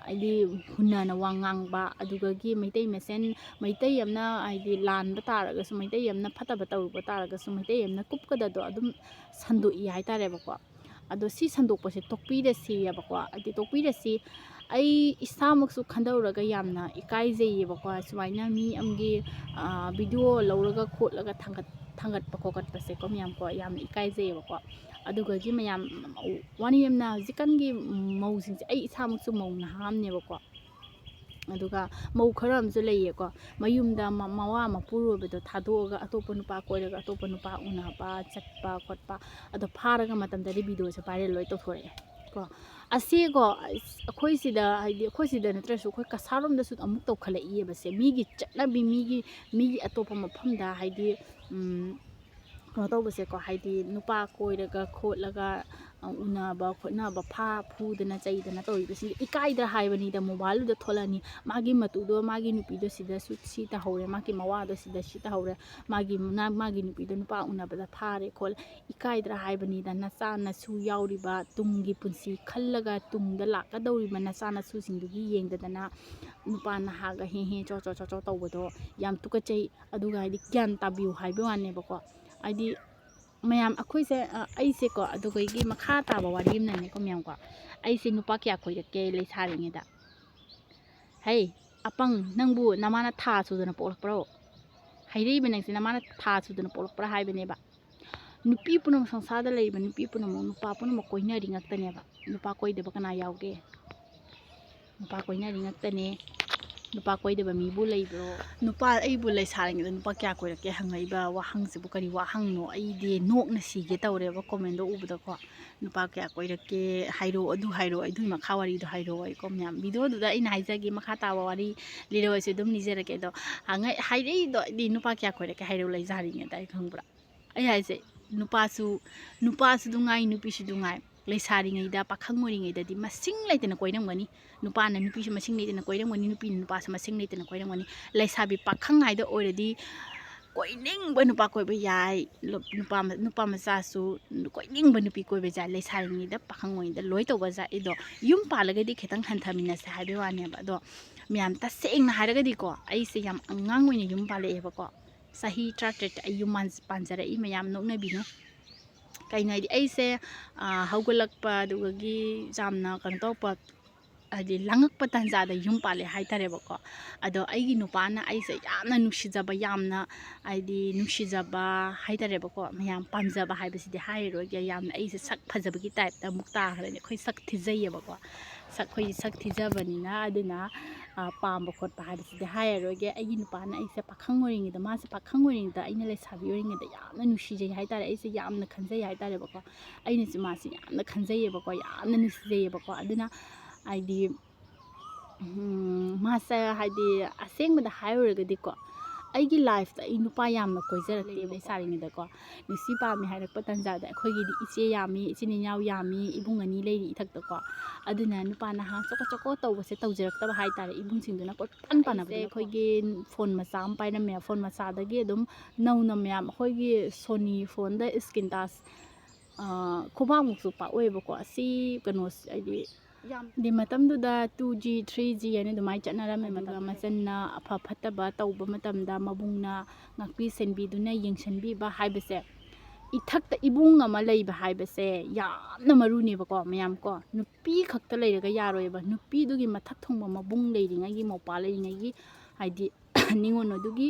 ꯍꯥꯏꯗꯤ ꯍꯨꯟꯅꯅ ꯋꯥ ꯉꯥꯡꯕ, ꯑꯗꯨꯗꯒꯤ ꯃꯩꯇꯩ ꯃꯁꯦꯟ, ꯃꯩꯇꯩ ꯑꯃꯅ ꯍꯥꯏꯗꯤ ꯂꯥꯟꯕ ꯇꯥꯔꯒꯁꯨ, ꯃꯩꯇꯩ ꯑꯃꯅ ꯐꯠꯇꯕ ꯇꯧꯔꯨꯕ ꯇꯥꯔꯒꯁꯨ, ꯃꯩꯇꯩ ꯑꯃꯅ ꯀꯨꯞꯀꯗꯗꯣ ꯑꯗꯨꯝ ꯁꯟꯗꯣꯛꯏ ꯍꯥꯏꯇꯥꯔꯦꯕꯀꯣ꯫ ꯑꯗꯣ ꯁꯤ ꯁꯟꯗꯣꯛꯄꯁꯦ ꯇꯣꯛꯄꯤꯔꯁꯤꯑꯕꯀꯣ, ꯍꯥꯏꯗꯤ ꯇꯣꯛꯄꯤꯔꯁꯤ꯫ ꯑꯩ ꯏꯁꯥꯃꯛꯁꯨ ꯈꯟꯗꯧꯔꯒ ꯌꯥꯝꯅ ꯏꯀꯥꯏꯖꯩꯌꯦꯕꯀꯣ꯫ ꯁꯨꯃꯥꯏꯅ ꯃꯤ ꯑꯃꯒꯤ ꯚꯤꯗꯤꯑꯣ ꯂꯧꯔꯒ ꯈꯣꯠꯂꯒ ꯊꯥꯡꯒꯠ ꯊꯥꯡꯒꯠꯄ ꯈꯣꯀꯠꯄꯁꯦꯀꯣ ꯃꯌꯥꯝꯀꯣ, ꯌꯥꯝꯅ ꯏꯀꯥꯏꯖꯩꯌꯦꯕꯀꯣ꯫ ꯑꯗꯨꯒꯒꯤ ꯃꯌꯥꯝ ꯋꯥꯔꯤ ꯑꯃꯅ ꯍꯧꯖꯤꯛꯀꯥꯟꯒꯤ ꯃꯧꯁꯤꯡꯁꯦ, ꯑꯩ ꯏꯁꯥꯃꯛꯁꯨ ꯃꯧ ꯅꯍꯥ ꯑꯃꯅꯦꯕꯀꯣ꯫ ꯑꯗꯨꯒ ꯃꯧ ꯈꯔ ꯑꯃꯁꯨ ꯂꯩꯌꯦꯀꯣ, ꯃꯌꯨꯝꯗ ꯃ- ꯃꯋꯥ ꯃꯄꯨꯔꯣꯏꯕꯗꯣ ꯊꯥꯗꯣꯛꯑꯒ ꯑꯇꯣꯞꯄ ꯅꯨꯄꯥ ꯀꯣꯏꯔꯒ ꯑꯇꯣꯞꯄ ꯅꯨꯄꯥ ꯎꯅꯕ ꯆꯠꯄ ꯈꯣꯠꯄ, ꯑꯗꯣ ꯐꯥꯔꯒ ꯃꯇꯝꯗꯗꯤ ꯚꯤꯗꯤꯑꯣꯁꯦ ꯚꯥꯏꯔꯦꯜ ꯂꯣꯏ ꯇꯧꯊꯣꯔꯛꯑꯦ ꯀꯣ꯫ ꯑꯁꯤꯀꯣ, ꯑꯩꯈꯣꯏ ꯁꯤꯗ, ꯍꯥꯏꯗꯤ ꯑꯩꯈꯣꯏ ꯁꯤꯗ ꯅꯠꯇ꯭ꯔꯁꯨ ꯑꯩꯈꯣꯏ ꯀꯁꯥꯔꯣꯝꯗꯁꯨ ꯑꯃꯨꯛ ꯇꯧꯈꯠꯂꯛꯏꯑꯕꯁꯦ꯫ ꯃꯤꯒꯤ ꯆꯠꯅꯕꯤ, ꯃꯤꯒꯤ ꯃꯤꯒꯤ ꯑꯇꯣꯞꯄ ꯃꯐꯝꯗ, ꯍꯥꯏꯗꯤ ꯎꯝ, ꯀꯩꯅꯣ ꯇꯧꯕꯁꯦꯀꯣ, ꯍꯥꯏꯗꯤ ꯅꯨꯄꯥ ꯀꯣꯏꯔꯒ ꯈꯣꯠꯂꯒ ꯎꯅꯕ ꯈꯣꯠꯅꯕ, ꯐꯥ ꯐꯨꯗꯅ ꯆꯩꯗꯅ ꯇꯧꯔꯤꯕꯁꯤꯡꯁꯦ ꯏꯀꯥꯏꯗ꯭ꯔꯥ ꯍꯥꯏꯕꯅꯤꯗ꯫ ꯃꯣꯕꯥꯏꯜꯗꯨꯗ ꯊꯣꯛꯂꯛꯑꯅꯤ, ꯃꯥꯒꯤ ꯃꯇꯨꯗꯣ, ꯃꯥꯒꯤ ꯅꯨꯄꯤꯗꯣ ꯁꯤꯗ ꯁꯤ ꯇꯧꯍꯧꯔꯦ, ꯃꯥꯒꯤ ꯃꯋꯥꯗꯣ ꯁꯤꯗ ꯁꯤ ꯇꯧꯍꯧꯔꯦ, ꯃꯥꯒꯤ ꯃꯥꯒꯤ ꯅꯨꯄꯤꯗꯣ ꯅꯨꯄꯥ ꯎꯅꯕꯗ ꯐꯥꯔꯦ ꯈꯣꯠꯂꯦ꯫ ꯏꯀꯥꯏꯗ꯭ꯔꯥ ꯍꯥꯏꯕꯅꯤꯗ꯫ ꯅꯆꯥ ꯅꯁꯨ ꯌꯥꯎꯔꯤꯕ ꯇꯨꯡꯒꯤ ꯄꯨꯟꯁꯤ ꯈꯜꯂꯒ, ꯇꯨꯡꯗ ꯂꯥꯛꯀꯗꯧꯔꯤꯕ ꯅꯆꯥ ꯅꯁꯨꯁꯤꯡꯗꯨꯒꯤ ꯌꯦꯡꯗꯗꯅ ꯅꯨꯄꯥ ꯅꯍꯥꯒ ꯍꯦ ꯍꯦ ꯆꯣ ꯆꯣ ꯆꯣ ꯆꯣ ꯇꯧꯕꯗꯣ ꯌꯥꯝ ꯇꯨꯀꯠꯆꯩ꯫ ꯑꯗꯨꯒ ꯍꯥꯏꯗꯤ ꯒ꯭ꯌꯥꯟ ꯇꯥꯕꯤꯌꯨ ꯍꯥꯏꯕ ꯋꯥꯅꯦꯕꯀꯣ꯫ ꯍꯥꯏꯗꯤ ꯃꯌꯥꯝ ꯑꯩꯈꯣꯏꯁꯦ, ꯑ, ꯑꯩꯁꯦꯀꯣ, ꯑꯗꯨꯒ ꯑꯩꯒꯤ ꯃꯈꯥ ꯇꯥꯕ ꯋꯥꯔꯤ ꯑꯃꯅꯅꯦꯀꯣ ꯃꯌꯥꯝꯀꯣ, ꯑꯩꯁꯦ ꯅꯨꯄꯥ ꯀꯌꯥ ꯀꯣꯏꯔꯛꯀꯦ ꯂꯩꯁꯥꯔꯤꯉꯩꯗ? ꯍꯩ ꯑꯄꯪ, ꯅꯪꯕꯨ ꯅꯃꯥꯅ ꯊꯥ ꯁꯨꯗꯅ ꯄꯣꯛꯂꯛꯄ꯭ꯔꯣ? ꯍꯥꯏꯔꯛꯏꯕ ꯅꯪꯁꯦ ꯅꯃꯥꯅ ꯊꯥ ꯁꯨꯗꯅ ꯄꯣꯛꯂꯛꯄ꯭ꯔꯥ ꯍꯥꯏꯕꯅꯦꯕ꯫ ꯅꯨꯄꯤ ꯄꯨꯝꯅꯃꯛ, ꯁꯪꯁꯥꯔꯗ ꯂꯩꯔꯤꯕ ꯅꯨꯄꯤ ꯄꯨꯝꯅꯃꯛ, ꯅꯨꯄꯥ ꯄꯨꯝꯅꯃꯛ ꯀꯣꯏꯅꯔꯤ ꯉꯥꯛꯇꯅꯦꯕ꯫ ꯅꯨꯄꯥ ꯀꯣꯏꯗꯕ ꯀꯅꯥ ꯌꯥꯎꯒꯦ? ꯅꯨꯄꯥ ꯀꯣꯏꯅꯔꯤ ꯉꯥꯛꯇꯅꯦ꯫ ꯅꯨꯄꯥ ꯀꯣꯏꯗꯕ ꯃꯤꯕꯨ ꯂꯩꯕ꯭ꯔꯣ? ꯅꯨꯄꯥ, ꯑꯩꯕꯨ ꯂꯩꯁꯥꯔꯤꯉꯩꯗ ꯅꯨꯄꯥ ꯀꯌꯥ ꯀꯣꯏꯔꯛꯀꯦ ꯍꯪꯉꯛꯏꯕ ꯋꯥꯍꯪꯁꯤꯕꯨ ꯀꯔꯤ ꯋꯥꯍꯪꯅꯣ? ꯑꯩꯗꯤ ꯅꯣꯛꯅ ꯁꯤꯒꯦ ꯇꯧꯔꯦꯕ comment ꯗꯣ ꯎꯕꯗꯀꯣ꯫ ꯅꯨꯄꯥ ꯀꯌꯥ ꯀꯣꯏꯔꯛꯀꯦ? ꯍꯥꯏꯔꯛꯑꯣ, ꯑꯗꯨ ꯍꯥꯏꯔꯛꯑꯣ, ꯑꯗꯨꯒꯤ ꯃꯈꯥ ꯋꯥꯔꯤꯗꯣ ꯍꯥꯏꯔꯛꯑꯣ꯫ ꯑꯩꯀꯣ ꯃꯌꯥꯝ, video ꯗꯨꯗ ꯑꯩꯅ ꯍꯥꯏꯖꯒꯦ, ꯃꯈꯥ ꯇꯥꯕ ꯋꯥꯔꯤ ꯂꯤꯔꯛꯑꯣꯁꯦ ꯑꯗꯨꯝ ꯂꯤꯖꯔꯛꯀꯦ꯫ ꯑꯗꯣ ꯍꯪꯉꯛ-, ꯍꯥꯏꯔꯛꯏꯗꯣ ꯑꯩꯗꯤ ꯅꯨꯄꯥ ꯀꯌꯥ ꯀꯣꯏꯔꯛꯀꯦ ꯍꯥꯏꯔꯛꯑꯣ ꯂꯩꯁꯥꯔꯤꯉꯩꯗ, ꯑꯩ ꯈꯪꯕ꯭ꯔꯥ? ꯑꯩ ꯍꯥꯏꯁꯦ, ꯅꯨꯄꯥꯁꯨ, ꯅꯨꯄꯥꯁꯨ ꯑꯗꯨꯝ ꯉꯥꯏ, ꯅꯨꯄꯤꯁꯨ ꯑꯗꯨꯝ ꯉꯥꯏ꯫ ꯂꯩꯁꯥꯔꯤꯉꯩꯗ, ꯄꯥꯈꯪ ꯑꯣꯏꯔꯤꯉꯩꯗꯗꯤ ꯃꯁꯤꯡ ꯂꯩꯇꯅ ꯀꯣꯏꯔꯝꯒꯅꯤ꯫ ꯅꯨꯄꯥꯅ ꯅꯨꯄꯤꯁꯨ ꯃꯁꯤꯡ ꯂꯩꯇꯅ ꯀꯣꯏꯔꯝꯒꯅꯤ, ꯅꯨꯄꯤꯅ ꯅꯨꯄꯥꯁꯨ ꯃꯁꯤꯡ ꯂꯩꯇꯅ ꯀꯣꯏꯔꯝꯒꯅꯤ꯫ ꯂꯩꯁꯥꯕꯤ ꯄꯥꯈꯪ ꯍꯥꯏꯗꯣ ꯑꯣꯏꯔꯗꯤ ꯀꯣꯏꯅꯤꯡꯕ ꯅꯨꯄꯥ ꯀꯣꯏꯕ ꯌꯥꯏ, ꯅꯨꯄꯥ, ꯅꯨꯄꯥ ꯃꯆꯥꯁꯨ ꯀꯣꯏꯅꯤꯡꯕ ꯅꯨꯄꯤ ꯀꯣꯏꯕ ꯌꯥꯏ꯫ ꯂꯩꯁꯥꯔꯤꯉꯩꯗ, ꯄꯥꯈꯪ ꯑꯣꯏꯔꯤꯉꯩꯗ ꯂꯣꯏ ꯇꯧꯕ ꯌꯥꯏ꯫ ꯑꯗꯣ ꯌꯨꯝ ꯄꯥꯜꯂꯒꯗꯤ ꯈꯤꯇꯪ ꯍꯟꯊꯃꯤꯟꯅꯁꯦ ꯍꯥꯏꯕꯩ ꯋꯥꯅꯦꯕ꯫ ꯑꯗꯣ ꯃꯌꯥꯝ, ꯇꯁꯦꯡꯅ ꯍꯥꯏꯔꯒꯗꯤꯀꯣ, ꯑꯩꯁꯦ ꯌꯥꯝ ꯑꯉꯥꯡ ꯑꯣꯏꯅ ꯌꯨꯝ ꯄꯥꯜꯂꯛꯑꯦꯕꯀꯣ꯫ ꯆꯍꯤ ꯇꯔꯥꯇꯔꯦꯠꯇ ꯑꯩ ꯌꯨꯝ ꯄꯥꯟ-, ꯄꯥꯟꯖꯔꯛꯏ꯫ ꯃꯌꯥꯝ ꯅꯣꯛꯅꯕꯤꯅꯨ꯫ ꯀꯩꯅꯣ ꯍꯥꯏꯗꯤ ꯑꯩꯁꯦ, ꯑ, ꯍꯧꯒꯠꯂꯛꯄ, ꯑꯗꯨꯗꯒꯤ ꯌꯥꯝꯅ ꯀꯩꯅꯣ ꯇꯧꯔꯛꯄ, ꯍꯥꯏꯗꯤ ꯂꯥꯡꯉꯛꯄ ꯇꯥꯟꯖꯥꯗ ꯌꯨꯝ ꯄꯥꯜꯂꯦ ꯍꯥꯏꯇꯥꯔꯦꯕꯀꯣ꯫ ꯑꯗꯣ ꯑꯩꯒꯤ ꯅꯨꯄꯥꯅ ꯑꯩꯁꯦ ꯌꯥꯝꯅ ꯅꯨꯡꯁꯤꯖꯕ, ꯌꯥꯝꯅ ꯍꯥꯏꯗꯤ ꯅꯨꯡꯁꯤꯖꯕ ꯍꯥꯏꯇꯥꯔꯦꯕꯀꯣ꯫ ꯃꯌꯥꯝ, ꯄꯥꯝꯖꯕ ꯍꯥꯏꯕꯁꯤꯗꯤ ꯍꯥꯏꯔꯔꯣꯏꯒꯦ, ꯌꯥꯝꯅ ꯑꯩꯁꯦ ꯁꯛ ꯐꯖꯕꯒꯤ type ꯇ ꯑꯃꯨꯛ ꯇꯥꯈ꯭ꯔꯅꯤ꯫ ꯑꯩꯈꯣꯏ ꯁꯛ ꯊꯤꯖꯩꯌꯦꯕꯀꯣ꯫ ꯁꯛ, ꯑꯩꯈꯣꯏꯒꯤ ꯁꯛ ꯊꯤꯖꯕꯅꯤꯅ, ꯑꯗꯨꯅ, ꯑ, ꯄꯥꯝꯕ ꯈꯣꯠꯄ ꯍꯥꯏꯕꯁꯤꯗꯤ ꯍꯥꯏꯔꯔꯣꯏꯒꯦ꯫ ꯑꯩꯒꯤ ꯅꯨꯄꯥꯅ ꯑꯩꯁꯦ ꯄꯥꯈꯪ ꯑꯣꯏꯔꯤꯉꯩꯗ, ꯃꯥꯁꯦ ꯄꯥꯈꯪ ꯑꯣꯏꯔꯤꯉꯩꯗ, ꯑꯩꯅ ꯂꯩꯁꯥꯕꯤ ꯑꯣꯏꯔꯤꯉꯩꯗ ꯌꯥꯝꯅ ꯅꯨꯡꯁꯤꯖꯩ ꯍꯥꯏꯇꯥꯔꯦ, ꯑꯩꯁꯦ ꯌꯥꯝꯅ ꯈꯟꯖꯩ ꯍꯥꯏꯇꯥꯔꯦꯕꯀꯣ꯫ ꯑꯩꯅꯁꯨ ꯃꯥꯁꯦ ꯌꯥꯝꯅ ꯈꯟꯖꯩꯌꯦꯕꯀꯣ, ꯌꯥꯝꯅ ꯅꯨꯡꯁꯤꯖꯩꯌꯦꯕꯀꯣ꯫ ꯑꯗꯨꯅ ꯍꯥꯏꯗꯤ, ꯎꯝ, ꯃꯥꯁꯦ ꯍꯥꯏꯗꯤ ꯑꯁꯦꯡꯕꯗ ꯍꯥꯏꯔꯨꯔꯒꯗꯤꯀꯣ, ꯑꯩꯒꯤ life ꯇ ꯑꯩ ꯅꯨꯄꯥ ꯌꯥꯝꯅ ꯀꯣꯏꯖꯔꯛꯇꯦꯕ ꯂꯩꯁꯥꯔꯤꯉꯩꯗꯀꯣ꯫ ꯅꯨꯡꯁꯤ ꯄꯥꯝꯃꯤ ꯍꯥꯏꯔꯛꯄ ꯇꯥꯟꯖꯥꯗ ꯑꯩꯈꯣꯏꯒꯤꯗꯤ ꯏꯆꯦ ꯌꯥꯝꯃꯤ, ꯏꯆꯤꯟ ꯏꯅꯥꯎ ꯌꯥꯝꯃꯤ, ꯏꯕꯨꯡ ꯑꯅꯤ ꯂꯩꯔꯤ ꯏꯊꯛꯇꯀꯣ꯫ ꯑꯗꯨꯅ ꯅꯨꯄꯥ ꯅꯍꯥ ꯆꯣꯀꯣ ꯆꯣꯀꯣ ꯇꯧꯕꯁꯦ ꯇꯧꯖꯔꯛꯇꯕ ꯍꯥꯏꯇꯥꯔꯦ, ꯏꯕꯨꯡꯁꯤꯡꯗꯨꯅ ꯀꯣꯏꯄꯥꯟ ꯄꯥꯟꯅꯕꯗ꯫ ꯑꯩꯈꯣꯏꯒꯤ phone ꯃꯆꯥ ꯑꯃ ꯄꯥꯏꯔꯝꯃꯦ, phone ꯃꯆꯥꯗꯒꯤ ꯑꯗꯨꯝ ꯅꯧꯅ ꯃꯌꯥꯝ ꯑꯩꯈꯣꯏꯒꯤ Sony phone ꯗ screen touch, ꯑ, ꯈꯨꯕꯥꯛꯃꯨꯛꯁꯨ ꯄꯥꯛꯑꯣꯏꯕꯀꯣ꯫ ꯑꯁꯤ ꯀꯩꯅꯣꯁꯦ ꯍꯥꯏꯗꯤ ꯌꯥꯝ, ꯗꯤ ꯃꯇꯝꯗꯨꯗ two G, three G ꯍꯥꯏꯅ ꯑꯗꯨꯃꯥꯏꯅ ꯆꯠꯅꯔꯝꯃꯦ꯫ ꯑꯗꯨꯒ ꯃꯇꯝꯗꯨꯗ ꯃꯆꯟꯅ ꯑꯐ ꯐꯠꯇꯕ ꯇꯧꯕ ꯃꯇꯝꯗ ꯃꯕꯨꯡꯅ ꯉꯥꯛꯄꯤ ꯁꯦꯟꯕꯤꯗꯨꯅ ꯌꯦꯡꯁꯤꯟꯕꯤꯕ ꯍꯥꯏꯕꯁꯦ, ꯏꯊꯛꯇ ꯏꯕꯨꯡ ꯑꯃ ꯂꯩꯕ ꯍꯥꯏꯕꯁꯦ ꯌꯥꯝꯅ ꯃꯔꯨꯅꯦꯕꯀꯣ, ꯃꯌꯥꯝ ꯀꯣ꯫ ꯅꯨꯄꯤ ꯈꯛꯇ ꯂꯩꯔꯒ ꯌꯥꯔꯣꯏꯕ, ꯅꯨꯄꯤꯗꯨꯒꯤ ꯃꯊꯛ ꯊꯣꯡꯕ ꯃꯕꯨꯡ ꯂꯩꯔꯤꯉꯩꯒꯤ, ꯃꯧꯄ꯭ꯋꯥ ꯂꯩꯔꯤꯉꯩꯒꯤ, ꯍꯥꯏꯗꯤ ꯅꯤꯉꯣꯜ ꯑꯗꯨꯒꯤ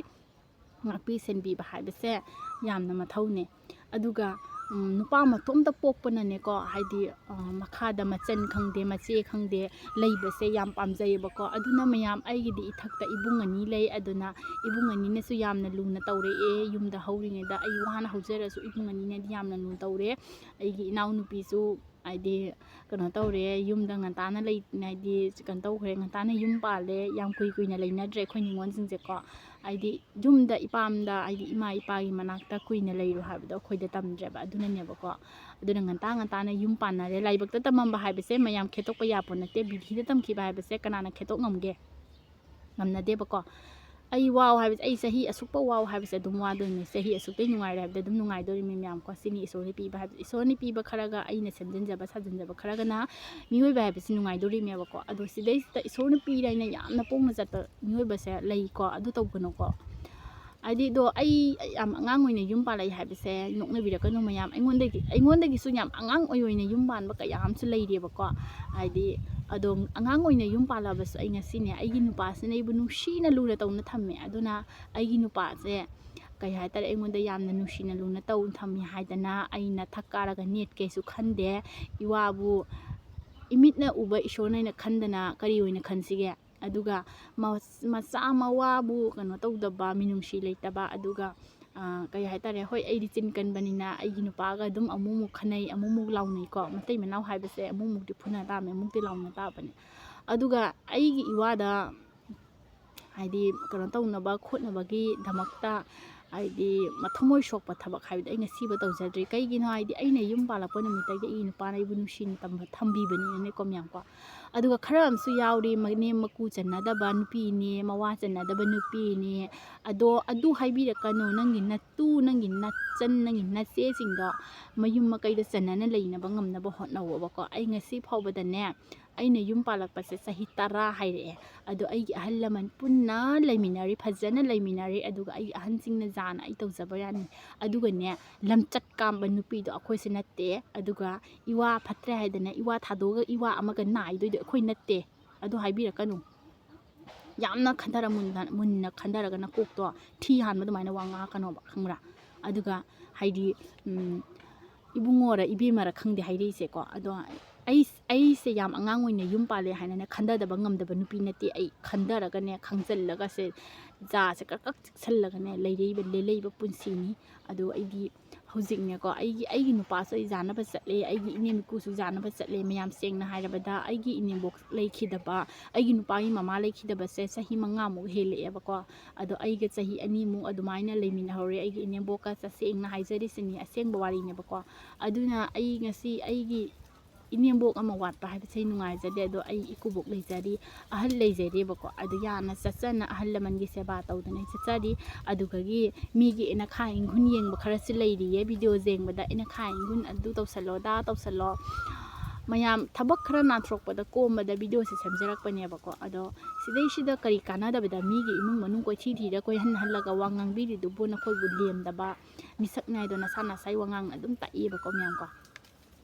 ꯉꯥꯛꯄꯤ ꯁꯦꯟꯕꯤꯕ ꯍꯥꯏꯕꯁꯦ ꯌꯥꯝꯅ ꯃꯊꯧꯅꯦ꯫ ꯑꯗꯨꯒ ꯎꯝ, ꯅꯨꯄꯥ ꯃꯇꯣꯝꯇ ꯄꯣꯛꯄꯅꯅꯦꯀꯣ, ꯍꯥꯏꯗꯤ, ꯑ, ꯃꯈꯥꯗ ꯃꯆꯟ ꯈꯪꯗꯦ, ꯃꯆꯦ ꯈꯪꯗꯦ, ꯂꯩꯕꯁꯦ ꯌꯥꯝ ꯄꯥꯝꯖꯩꯌꯦꯕꯀꯣ꯫ ꯑꯗꯨꯅ ꯃꯌꯥꯝ, ꯑꯩꯒꯤꯗꯤ ꯏꯊꯛꯇ ꯏꯕꯨꯡ ꯑꯅꯤ ꯂꯩ꯫ ꯑꯗꯨꯅ ꯏꯕꯨꯡ ꯑꯅꯤꯅꯁꯨ ꯌꯥꯝꯅ ꯂꯨꯅ ꯇꯧꯔꯛꯑꯦ꯫ ꯌꯨꯝꯗ ꯍꯧꯔꯤꯉꯩꯗ ꯑꯩ ꯋꯥꯅ ꯍꯧꯖꯔꯁꯨ ꯏꯕꯨꯡ ꯑꯅꯤꯅꯗꯤ ꯌꯥꯝꯅ ꯂꯨꯅ ꯇꯧꯔꯦ꯫ ꯑꯩꯒꯤ ꯏꯅꯥꯎꯅꯨꯄꯤꯁꯨ ꯍꯥꯏꯗꯤ ꯀꯩꯅꯣ ꯇꯧꯔꯦ, ꯌꯨꯝꯗ ꯉꯟꯇꯥꯅ ꯂꯩ, ꯍꯥꯏꯗꯤ ꯀꯩꯅꯣ ꯇꯧꯈ꯭ꯔꯦ, ꯉꯟꯇꯥꯅ ꯌꯨꯝ ꯄꯥꯜꯂꯦ꯫ ꯌꯥꯝ ꯀꯨꯏ ꯀꯨꯏꯅ ꯂꯩꯅꯗ꯭ꯔꯦ ꯑꯩꯈꯣꯏ ꯅꯤꯉꯣꯜꯁꯤꯡꯁꯦꯀꯣ꯫ ꯍꯥꯏꯗꯤ ꯌꯨꯝꯗ ꯏꯄꯥꯝꯗ, ꯍꯥꯏꯗꯤ ꯏꯃꯥ ꯏꯄꯥꯒꯤ ꯃꯅꯥꯛꯇ ꯀꯨꯏꯅ ꯂꯩꯔꯨ ꯍꯥꯏꯕꯗꯣ ꯑꯩꯈꯣꯏꯗ ꯇꯝꯗ꯭ꯔꯦꯕ꯫ ꯑꯗꯨꯅꯅꯦꯕꯀꯣ꯫ ꯑꯗꯨꯅ ꯉꯟꯇꯥ ꯉꯟꯇꯥꯅ ꯌꯨꯝ ꯄꯥꯟꯅꯔꯦ꯫ ꯂꯥꯏꯕꯛꯇ ꯇꯝꯃꯝꯕ ꯍꯥꯏꯕꯁꯦ ꯃꯌꯥꯝ ꯈꯦꯠꯇꯣꯛꯄ ꯌꯥꯄꯣꯠ ꯅꯠꯇꯦ꯫ ꯕꯤꯙꯤꯗ ꯇꯝꯈꯤꯕ ꯍꯥꯏꯕꯁꯦ ꯀꯅꯥꯅ ꯈꯦꯠꯇꯣꯛ ꯉꯝꯒꯦ? ꯉꯝꯅꯗꯦꯕꯀꯣ꯫ ꯑꯩ ꯋꯥꯎ ꯍꯥꯏꯕꯁꯦ, ꯑꯩ ꯆꯍꯤ ꯑꯁꯨꯛꯄ ꯋꯥꯎ ꯍꯥꯏꯕꯁꯦ ꯑꯗꯨꯝ ꯋꯥꯗꯣꯏꯅꯦ꯫ ꯆꯍꯤ ꯑꯁꯨꯛꯇꯩ ꯅꯨꯡꯉꯥꯏꯔꯦ ꯍꯥꯏꯕꯗ ꯑꯗꯨꯝ ꯅꯨꯡꯉꯥꯏꯗꯣꯔꯤꯃꯤ ꯃꯌꯥꯝꯀꯣ꯫ ꯁꯤꯅꯤ ꯏꯁꯣꯔꯅ ꯄꯤꯕ ꯍꯥꯏꯕꯁꯦ꯫ ꯏꯁꯣꯔꯅ ꯄꯤꯕ ꯈꯔꯒ, ꯑꯩꯅ ꯁꯦꯝꯖꯤꯟꯖꯕ ꯁꯥꯖꯤꯟꯖꯕ ꯈꯔꯒꯅ ꯃꯤꯑꯣꯏꯕ ꯍꯥꯏꯕꯁꯤ ꯅꯨꯡꯉꯥꯏꯗꯣꯔꯤꯃꯦꯕꯀꯣ꯫ ꯑꯗꯣ ꯁꯤꯗꯩꯁꯤꯗ ꯏꯁꯣꯔꯅ ꯄꯤꯔꯦ ꯍꯥꯏꯅ ꯌꯥꯝꯅ ꯄꯣꯡꯅ ꯆꯠꯄ ꯃꯤꯑꯣꯏꯕꯁꯦ ꯂꯩꯀꯣ꯫ ꯑꯗꯨ ꯇꯧꯒꯅꯨꯀꯣ꯫ ꯍꯥꯏꯗꯤ ꯑꯗꯣ ꯑꯩ ꯌꯥꯝ ꯑꯉꯥꯡ ꯑꯣꯏꯅ ꯌꯨꯝ ꯄꯥꯜꯂꯛꯏ ꯍꯥꯏꯕꯁꯦ ꯅꯣꯛꯅꯕꯤꯔꯛꯀꯅꯨ ꯃꯌꯥꯝ꯫ ꯑꯩꯉꯣꯟꯗꯒꯤ, ꯑꯩꯉꯣꯟꯗꯒꯤꯁꯨ ꯌꯥꯝ ꯑꯉꯥꯡ ꯑꯣꯏ ꯑꯣꯏꯅ ꯌꯨꯝ ꯄꯥꯟꯕ ꯀꯌꯥ ꯑꯃꯁꯨ ꯂꯩꯔꯦꯕꯀꯣ꯫ ꯍꯥꯏꯗꯤ ꯑꯗꯣ ꯑꯉꯥꯡ ꯑꯣꯏꯅ ꯌꯨꯝ ꯄꯥꯜꯂꯛꯑꯕꯁꯨ ꯑꯩ ꯉꯁꯤꯅꯦ, ꯑꯩꯒꯤ ꯅꯨꯄꯥꯁꯤꯅ ꯑꯩꯕꯨ ꯅꯨꯡꯁꯤꯅ ꯂꯨꯅ ꯇꯧꯅ ꯊꯝꯃꯦ꯫ ꯑꯗꯨꯅ ꯑꯩꯒꯤ ꯅꯨꯄꯥꯁꯦ ꯀꯩ ꯍꯥꯏꯇꯥꯔꯦ, ꯑꯩꯉꯣꯟꯗ ꯌꯥꯝꯅ ꯅꯨꯡꯁꯤꯅ ꯂꯨꯅ ꯇꯧꯅ ꯊꯝꯃꯤ ꯍꯥꯏꯗꯅ ꯑꯩꯅ ꯊꯛ ꯀꯥꯔꯒ ꯅꯦꯠꯀꯦꯁꯨ ꯈꯟꯗꯦ꯫ ꯏꯋꯥꯕꯨ ꯏꯃꯤꯠꯅ ꯎꯕ ꯏꯁꯣꯔꯅ ꯑꯩꯅ ꯈꯟꯗꯅ ꯀꯔꯤ ꯑꯣꯏꯅ ꯈꯟꯁꯤꯒꯦ? ꯑꯗꯨꯒ ꯃ-, ꯃꯆꯥ ꯃꯋꯥꯕꯨ ꯀꯩꯅꯣ ꯇꯧꯗꯕ, ꯃꯤꯅꯨꯡꯁꯤ ꯂꯩꯇꯕ, ꯑꯗꯨꯒ, ꯑ, ꯀꯩ ꯍꯥꯏꯇꯥꯔꯦ, ꯍꯣꯏ, ꯑꯩꯗꯤ ꯆꯤꯟ ꯀꯟꯕꯅꯤꯅ ꯑꯩꯒꯤ ꯅꯨꯄꯥꯒ ꯑꯗꯨꯝ ꯑꯃꯨꯛꯃꯨꯛ ꯈꯟꯅꯩ, ꯑꯃꯨꯛꯃꯨꯛ ꯂꯥꯎꯅꯩꯀꯣ꯫ ꯃꯇꯩ ꯃꯅꯥꯎ ꯍꯥꯏꯕꯁꯦ ꯑꯃꯨꯛꯃꯨꯛꯇꯤ ꯐꯨꯅ ꯇꯥꯕꯅꯤ, ꯑꯃꯨꯛꯇꯤ ꯂꯥꯎꯅ ꯇꯥꯕꯅꯤ꯫ ꯑꯗꯨꯒ ꯑꯩꯒꯤ ꯏꯋꯥꯗ ꯍꯥꯏꯗꯤ ꯀꯩꯅꯣ ꯇꯧꯅꯕ ꯈꯣꯠꯅꯕꯒꯤꯗꯃꯛꯇ ꯍꯥꯏꯗꯤ ꯃꯊꯃꯣꯏ ꯁꯣꯛꯄ ꯊꯕꯛ ꯍꯥꯏꯕꯗꯤ ꯑꯩ ꯉꯁꯤꯐꯥꯎ ꯇꯧꯖꯗ꯭ꯔꯤ꯫ ꯀꯩꯒꯤꯅꯣ ꯍꯥꯏꯗꯤ ꯑꯩꯅ ꯌꯨꯝ ꯄꯥꯜꯂꯛꯄ ꯅꯨꯃꯤꯠꯇꯒꯤ ꯑꯩꯒꯤ ꯅꯨꯄꯥꯅ ꯑꯩꯕꯨ ꯅꯨꯡꯁꯤꯅ ꯇꯝꯕ-, ꯊꯝꯕꯤꯕꯅꯤꯅꯅꯦꯀꯣ ꯃꯌꯥꯝꯀꯣ꯫ ꯑꯗꯨꯒ ꯈꯔ ꯑꯃꯁꯨ ꯌꯥꯎꯔꯤ, ꯃꯅꯦꯝ ꯃꯀꯨ ꯆꯟꯅꯗꯕ ꯅꯨꯄꯤꯅꯤ, ꯃꯋꯥ ꯆꯟꯅꯗꯕ ꯅꯨꯄꯤꯅꯤ꯫ ꯑꯗꯣ ꯑꯗꯨ ꯍꯥꯏꯕꯤꯔꯛꯀꯅꯨ, ꯅꯪꯒꯤ ꯅꯇꯨ, ꯅꯪꯒꯤ ꯅꯆꯟ, ꯅꯪꯒꯤ ꯅꯆꯦꯁꯤꯡꯗꯣ ꯃꯌꯨꯝ ꯃꯀꯩꯗ ꯆꯟꯅꯅ ꯂꯩꯅꯕ ꯉꯝꯅꯕ ꯍꯣꯠꯅꯧꯑꯕꯀꯣ꯫ ꯑꯩ ꯉꯁꯤ ꯐꯥꯎꯕꯗꯅꯦ, ꯑꯩꯅ ꯌꯨꯝ ꯄꯥꯜꯂꯛꯄꯁꯦ ꯆꯍꯤ ꯇꯔꯥ ꯍꯥꯏꯔꯛꯑꯦ꯫ ꯑꯗꯣ ꯑꯩꯒꯤ ꯑꯍꯜ ꯂꯃꯟ ꯄꯨꯟꯅ ꯂꯩꯃꯤꯟꯅꯔꯤ, ꯐꯖꯅ ꯂꯩꯃꯤꯟꯅꯔꯤ꯫ ꯑꯗꯨꯒ ꯑꯩꯒꯤ ꯑꯍꯟꯁꯤꯡꯅ ꯖꯥꯅ ꯑꯩ ꯇꯧꯖꯕ ꯌꯥꯅꯤ꯫ ꯑꯗꯨꯒꯅꯦ, ꯂꯝꯆꯠ ꯀꯥꯝꯕ ꯅꯨꯄꯤꯗꯣ ꯑꯩꯈꯣꯏꯁꯦ ꯅꯠꯇꯦ꯫ ꯑꯗꯨꯒ ꯏꯋꯥ ꯐꯠꯇ꯭ꯔꯦ ꯍꯥꯏꯗꯅ ꯏꯋꯥ ꯊꯥꯗꯣꯛꯑꯒ ꯏꯋꯥ ꯑꯃꯒ ꯅꯥꯏꯗꯣꯏꯗꯣ ꯑꯩꯈꯣꯏ ꯅꯠꯇꯦ꯫ ꯑꯗꯨ ꯍꯥꯏꯕꯤꯔꯛꯀꯅꯨ꯫ ꯌꯥꯝꯅ ꯈꯟꯊꯔ ꯃꯨꯟꯅ, ꯃꯨꯟꯅ ꯈꯟꯊꯔꯒ ꯅꯀꯣꯛꯇꯣ ꯊꯤ ꯍꯥꯟꯕ ꯑꯗꯨꯃꯥꯏꯅ ꯋꯥ ꯉꯥꯡꯉꯛꯀꯅꯣꯕ, ꯈꯪꯕ꯭ꯔꯥ? ꯑꯗꯨꯒ ꯍꯥꯏꯗꯤ, ꯎꯝ, ꯏꯕꯨꯡꯉꯣꯔ ꯏꯕꯦꯝꯃꯔ ꯈꯪꯗꯦ ꯍꯥꯏꯔꯛꯏꯁꯦꯀꯣ꯫ ꯑꯗꯣ ꯑꯩ, ꯑꯩꯁꯦ ꯌꯥꯝ ꯑꯉꯥꯡ ꯑꯣꯏꯅ ꯌꯨꯝ ꯄꯥꯜꯂꯦ ꯍꯥꯏꯅꯅꯦ ꯈꯟꯊꯗꯕ ꯉꯝꯗꯕ ꯅꯨꯄꯤ ꯅꯠꯇꯦ꯫ ꯑꯩ ꯈꯟꯊꯔꯒꯅꯦ, ꯈꯪꯖꯤꯜꯂꯒꯁꯦ, ꯖꯥꯁꯦ ꯀꯛ ꯀꯛ ꯆꯤꯛꯁꯜꯂꯒꯅꯦ ꯂꯩꯔꯛꯏꯕ, ꯂꯦꯜꯂꯛꯏꯕ ꯄꯨꯟꯁꯤꯅꯤ꯫ ꯑꯗꯣ ꯑꯩꯗꯤ ꯍꯧꯖꯤꯛꯅꯦꯀꯣ, ꯑꯩꯒꯤ, ꯑꯩꯒꯤ ꯅꯨꯄꯥꯁꯨ ꯑꯩ ꯌꯥꯅꯕ ꯆꯠꯂꯦ, ꯑꯩꯒꯤ ꯏꯅꯦꯝ ꯏꯀꯨꯁꯨ ꯌꯥꯅꯕ ꯆꯠꯂꯦ꯫ ꯃꯌꯥꯝ ꯁꯦꯡꯅ ꯍꯥꯏꯔꯕꯗ, ꯑꯩꯒꯤ ꯏꯅꯦꯝꯕꯣꯛ ꯂꯩꯈꯤꯗꯕ, ꯑꯩꯒꯤ ꯅꯨꯄꯥꯒꯤ ꯃꯃꯥ ꯂꯩꯈꯤꯗꯕꯁꯦ ꯆꯍꯤ ꯃꯉꯥꯃꯨꯛ ꯍꯦꯜꯂꯛꯑꯦꯕꯀꯣ꯫ ꯑꯗꯣ ꯑꯩꯒ ꯆꯍꯤ ꯑꯅꯤꯃꯨꯛ ꯑꯗꯨꯃꯥꯏꯅ ꯂꯩꯃꯤꯟꯅꯍꯧꯔꯦ ꯑꯩꯒꯤ ꯏꯅꯦꯝꯕꯣꯛꯀ꯫ ꯇꯁꯦꯡꯅ ꯍꯥꯏꯖꯔꯤꯁꯤꯅꯤ, ꯑꯁꯦꯡꯕ ꯋꯥꯔꯤꯅꯦꯕꯀꯣ꯫ ꯑꯗꯨꯅ ꯑꯩ ꯉꯁꯤ ꯑꯩꯒꯤ ꯏꯅꯦꯝꯕꯣꯛ ꯑꯃ ꯋꯥꯠꯄ ꯍꯥꯏꯕꯁꯦ ꯑꯩ ꯅꯨꯡꯉꯥꯏꯖꯗꯦ꯫ ꯑꯗꯣ ꯑꯩ ꯏꯀꯨꯕꯣꯛ ꯂꯩꯖꯔꯤ, ꯑꯍꯜ ꯂꯩꯖꯔꯤꯕꯀꯣ꯫ ꯑꯗꯨ ꯌꯥꯅ ꯆꯠꯆꯅ ꯑꯍꯜ ꯂꯃꯟꯒꯤ ꯁꯦꯕꯥ ꯇꯧꯗꯅ ꯑꯩ ꯆꯠꯆꯔꯤ꯫ ꯑꯗꯨꯒꯒꯤ ꯃꯤꯒꯤ ꯏꯅꯈꯥ ꯏꯪꯈꯨꯟ ꯌꯦꯡꯕ ꯈꯔꯁꯨ ꯂꯩꯔꯤꯌꯦ, ꯚꯤꯗꯤꯑꯣ ꯌꯦꯡꯕꯗ ꯏꯅꯈꯥ ꯏꯪꯈꯨꯟ ꯑꯗꯨ ꯇꯧꯁꯜꯂꯣ, ꯑꯗꯥ ꯇꯧꯁꯜꯂꯣ꯫ ꯃꯌꯥꯝ ꯊꯕꯛ ꯈꯔ ꯅꯥꯟꯊꯣꯔꯛꯄꯗ ꯀꯣꯝꯕꯗ ꯚꯤꯗꯤꯑꯣꯁꯦ ꯁꯦꯝꯖꯔꯛꯄꯅꯦꯕꯀꯣ꯫ ꯑꯗꯣ ꯁꯤꯗꯩꯁꯤꯗ ꯀꯔꯤ ꯀꯥꯟꯅꯗꯕꯗ ꯃꯤꯒꯤ ꯏꯃꯨꯡ ꯃꯅꯨꯡ ꯀꯣꯏꯊꯤ ꯊꯤꯔ ꯀꯣꯏꯍꯟꯍꯜꯂꯒ ꯋꯥ ꯉꯥꯡꯕꯤꯔꯤꯗꯨꯕꯨ? ꯅꯈꯣꯏꯕꯨ ꯂꯦꯝꯗꯕ ꯃꯤꯁꯛ ꯅꯥꯏꯗꯣ ꯅꯁꯥ ꯅꯁꯥꯒꯤ ꯋꯥꯉꯥꯡꯅ ꯑꯗꯨꯝ ꯇꯥꯛꯑꯦꯕꯀꯣ, ꯃꯌꯥꯝꯀꯣ꯫